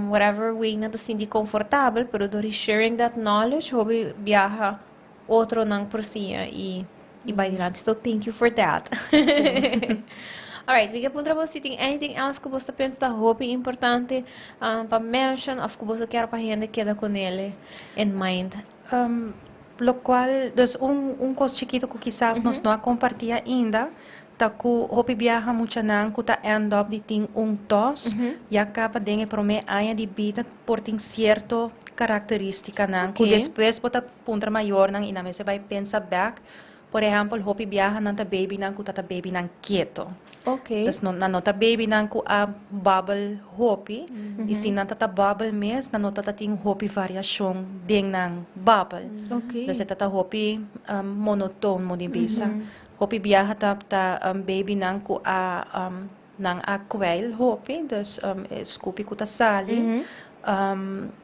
whatever way nan ta sinti comfortabel, pero door sharing that knowledge, hopi biaha otronan por siña y bay dilanti. So thank you for that. Alright, mi kier puntra bo si tin anything else cu bo ta pensa ta hopi importante pa mention of cu bo kier pa hende keda cu ne in mind. Locual, dus un cos chikito cu kisas nos no a comparti ainda, ta cu hopi biaha muchanan cu ta end up di tin un TOS, ya caba den e prome aña di bida por tin cierto caracteristicanan, cu despues bo ta puntra mayornan y nan mester bay pensa back. Por ehempel, hopi biaha nan ta babynan cu ta babynan keto. Dus no, nan no ta babynan cu a babbel hopi, y si nan ta babbel mes, nan no ta tin hopi variacion den nan babbel. Dus e ta hopi monotoon, mo di bisa. Hopi biaha ta babynan cu nan a kwijl hopi, dus scupi cu ta sali.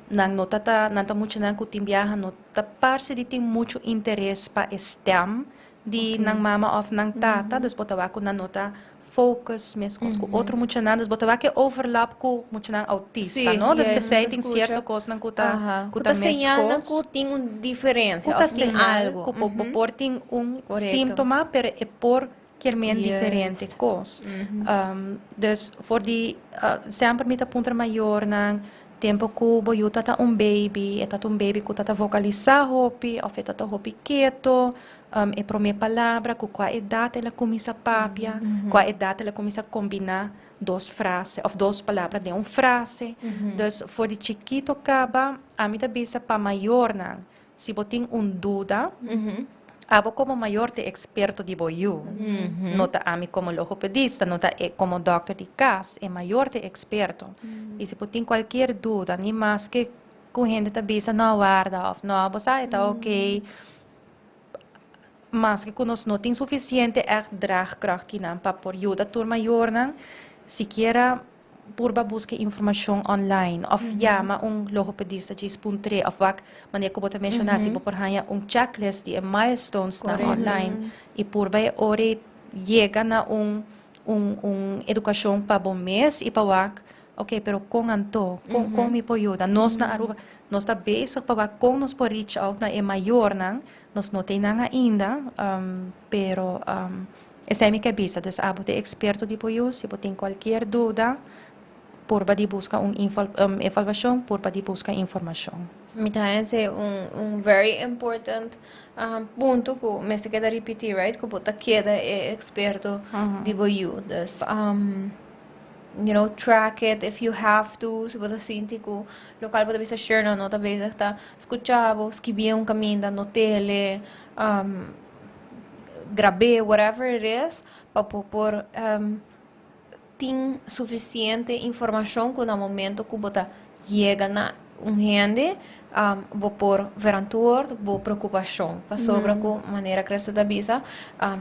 Nan no ta nan ta muchanan cu tin biaha no ta parce di tin mucho interes pa stem di nan mama of nan tata, dus bo ta wak cu nan no ta focus mescos cu otro muchanan, dus bo ta wak e overlap cu muchanan autista, no? Dus pesey tin cierto cosnan cu ta ta señal mescos. Cu tin un diferencia Cu ta of tin señal algo. Cu por tin un síntoma, pero e por kiermen diferente cos. Dus voor die semper mi ta puntra mayornan, tempo cu bo yu tata un baby, e tata un baby cu tata vocalisa hopi, of e tata hopi keto, e prome palabra, cu cua edad el a cuminsa papia, cua edad el a cuminsa combina dos frase, of dos palabra den un frase. Dus voor di chikito caba, ami ta bisa pa mayornan, si bo tin un duda, abo como mayor ta experto di bo yu. No ta ami como logopedista, no ta e como dokter di cas, e mayor ta experto. Y si bo tin cualkier duda, ni mas cu cu hende ta bisa no warda of no, bo sa ta ok. Mas cu nos no tin suficiente echt draagkracht kinan pa por yuda tur mayornan, sikiera purba busca informacion online of yama un logopedista djis puntr'e of wak manera cu bo ta menciona, si bo por haya un checklist di e milestones na online y purba e ora yega na un educacion pa bo mes y pa wak, ok, pero con anto con mi por yuda? Nos na Aruba nos ta bezig pa wak con nos por reach out na e mayornan. Nos no tin nan ainda, pero esey mi kier bisa. Dus abo ta experto di bo yu, si bo tin cualkier duda, purba di busca un evaluacion, purba di busca informacion. Mi ta esey un very important punto cu mester keda ripiti, right? Cu bo ta keda e experto di bo yu. Dus track it if you have to, si bo ta sinti cu local bo ta bisa sure no ta bezig ta scucha bo, skibi un caminda, not'e, grab'e, whatever it is, pa bo por tin suficiente informacion cu na momento cu bo ta yega na un hende, bo por verantwoord bo preocupacion. Pasobra cu manera Cristo ta bisa,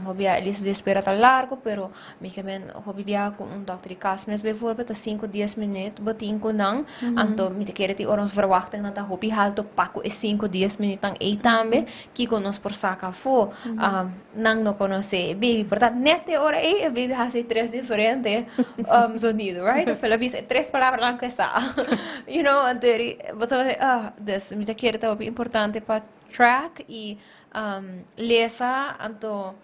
hopi a lista di espera ta largo, pero mi ke men hopi bia cu un dokter di cas mes bijvoorbeeld ta 5 10 minuut bo tin cu nan, anto mi ta kere tin ora ons verwachting nan ta hopi halto pa cu e 5 10 minuut nan ei tambe, kiko nos por saca afo. Nan no conoce e baby, por tanto net e ora ei e baby haci tres diferente sonido, right? Of el a bisa tres palabra nan cu e sa. Anto bo ta ah, dus mi ta kere ta hopi importante pa track y lesa, anto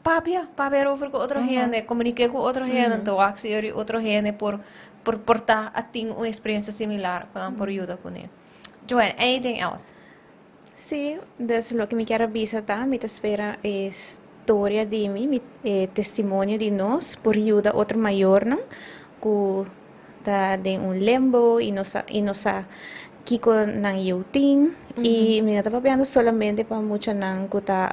papia erover cu otro hende, comunica cu otro hende, anto wak si otro hende por ta a tin un experiencia similar pa nan por yuda cu ne. Joanne, anything else? Si, dus loke mi kier bisa ta, mi ta spera e storia di mi, e testimonio di nos por yuda otro mayornan cu ta den un limbo y no sa kiko nan yu tin, y mi no ta papiando solamente pa muchanan cu ta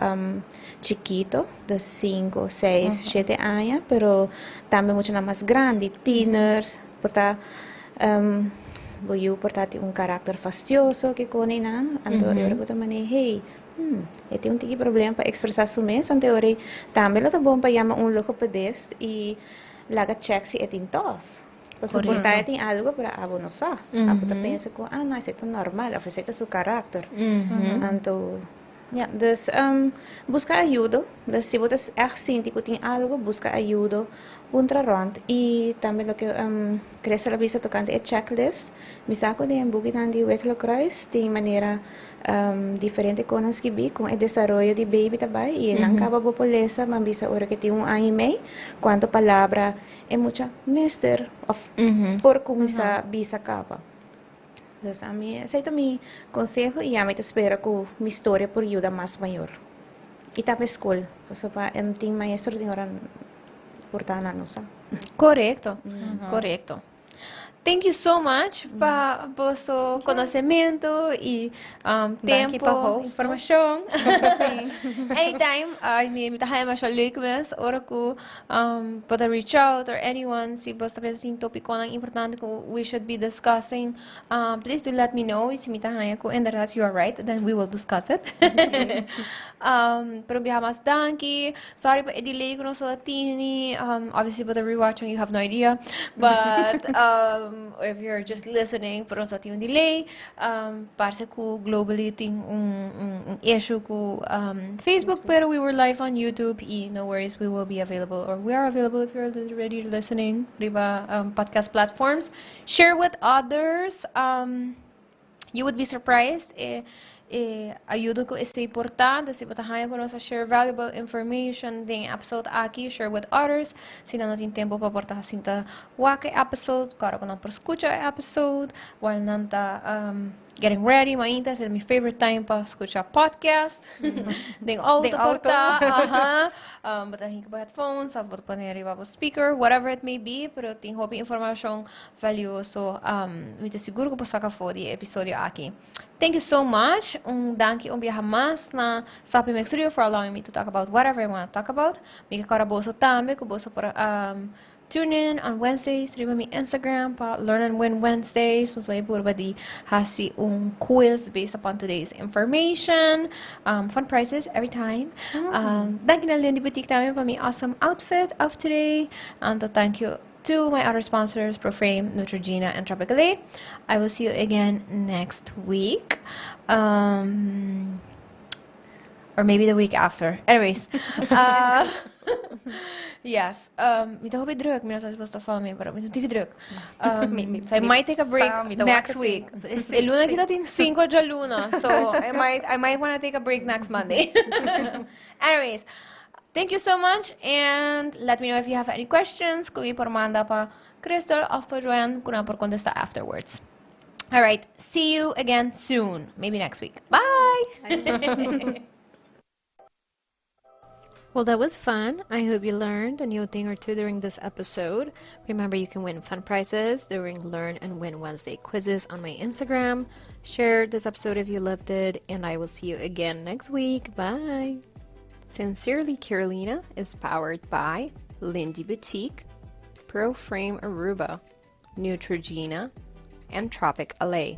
chikito, dus 5, 6, 7 aña, pero tambe muchanan mas grandi, tieners, por ta bo yu por ta tin un karakter fastioso ke kone nan, anto e ora bo ta mane, hey, E tin un tiki problema pa expresa su mes, anto e ora ei tambe lo ta bon pa yama un logopedist y laga check si e tin tos. Pasobra por ta e tin algo pero abo no sa. Abo ta pensa cu ah no esei ta normal of esei ta su karakter. Anto ya, dus busca ayudo. Dus si bo ta echt sinti cu tin algo, busca ayudo, puntra rond. Y tambe loke Crystal a bisa tocante e checklist, mi sa cu den e bukinan di Wit Kruis tin manera diferente con nan skibi con e desaroyo di baby ta bay y nan caba bo por lesa, ban bisa ora cu tin un aña y mei cuanto palabra e mucha mester of por cuminsa bisa caba. Dus ami esey ta mi conseho y ami ta spera cu mi storia por yuda mas mayor. Y tambe school, pasobra tin maestro tin ora por ta nan no sa. Correcto, correcto. Thank you so much pa boso conocemento y Danki tempo, pa host nos. informacion. Anytime, ay, mi ta haya masha leuk mes ora cu bo ta reach out or anyone si bo ta pensa tin topiconan importante cu we should be discussing, please do let me know y si mi ta haya cu inderdaad you are right, then we will discuss it. Pero un biaha mas danki. Sorry pa e delay cu nos a tini. Obviously bo ta rewatching, you have no idea. But if you're just listening, pero nos a tin un delay. Parece cu globally tin un issue cu Facebook, pero we were live on YouTube y no worries, we will be available, or we are available if you're already listening riba podcast platforms. Share with others. You would be surprised e ayudo cu esey por ta. Dus si bo ta haña cu nos a share valuable information den e episode aki, share with others. Si nan no tin tempo pa por ta sinta wak e episode, claro cu nan por scucha e episode while nan ta getting ready mainta. Esey ta mi favorite time pa scucha podcast. Den auto por ta, aha. Bo ta hinca bo headphones of bo ta pone riba bo speaker, whatever it may be, pero tin hopi informacion valioso. Mi ta sigur ku bo saka afó di e episodio aki. Thank you so much. Un danki un biaha mas na Sapi Mix Studio for allowing me to talk about whatever I wanna talk about. Mi ke kòrda boso tambe ku boso por tune in on Wednesdays riba mi Instagram pa Learn and Win Wednesdays. Nos bai purba di hasi un quiz based upon today's information. Fun prizes every time. Danki na Lindy Boutique tambe pa mi awesome outfit of today. Anto thank you to my other sponsors, Proframe, Neutrogena, and Tropical I will see you again next week. Or maybe the week after. Anyways. Yes. Mi ta hopi druk. Mi no sa si boso ta follow me, pero mi ta tiki druk. So I might take a break next week. E luna aki ta tin cinco djaluna. So I might want to take a break next Monday. Anyways. Thank you so much and let me know if you have any questions. Ku mi por manda pa Crystal of pa Joanne, ku nan por contesta afterwards. All right, see you again soon. Maybe next week. Bye. Well, that was fun. I hope you learned a new thing or two during this episode. Remember, you can win fun prizes during Learn and Win Wednesday quizzes on my Instagram. Share this episode if you loved it, and I will see you again next week. Bye. Sincerely Carolina is powered by Lindy Boutique, Pro Frame Aruba, Neutrogena, and Tropic LA.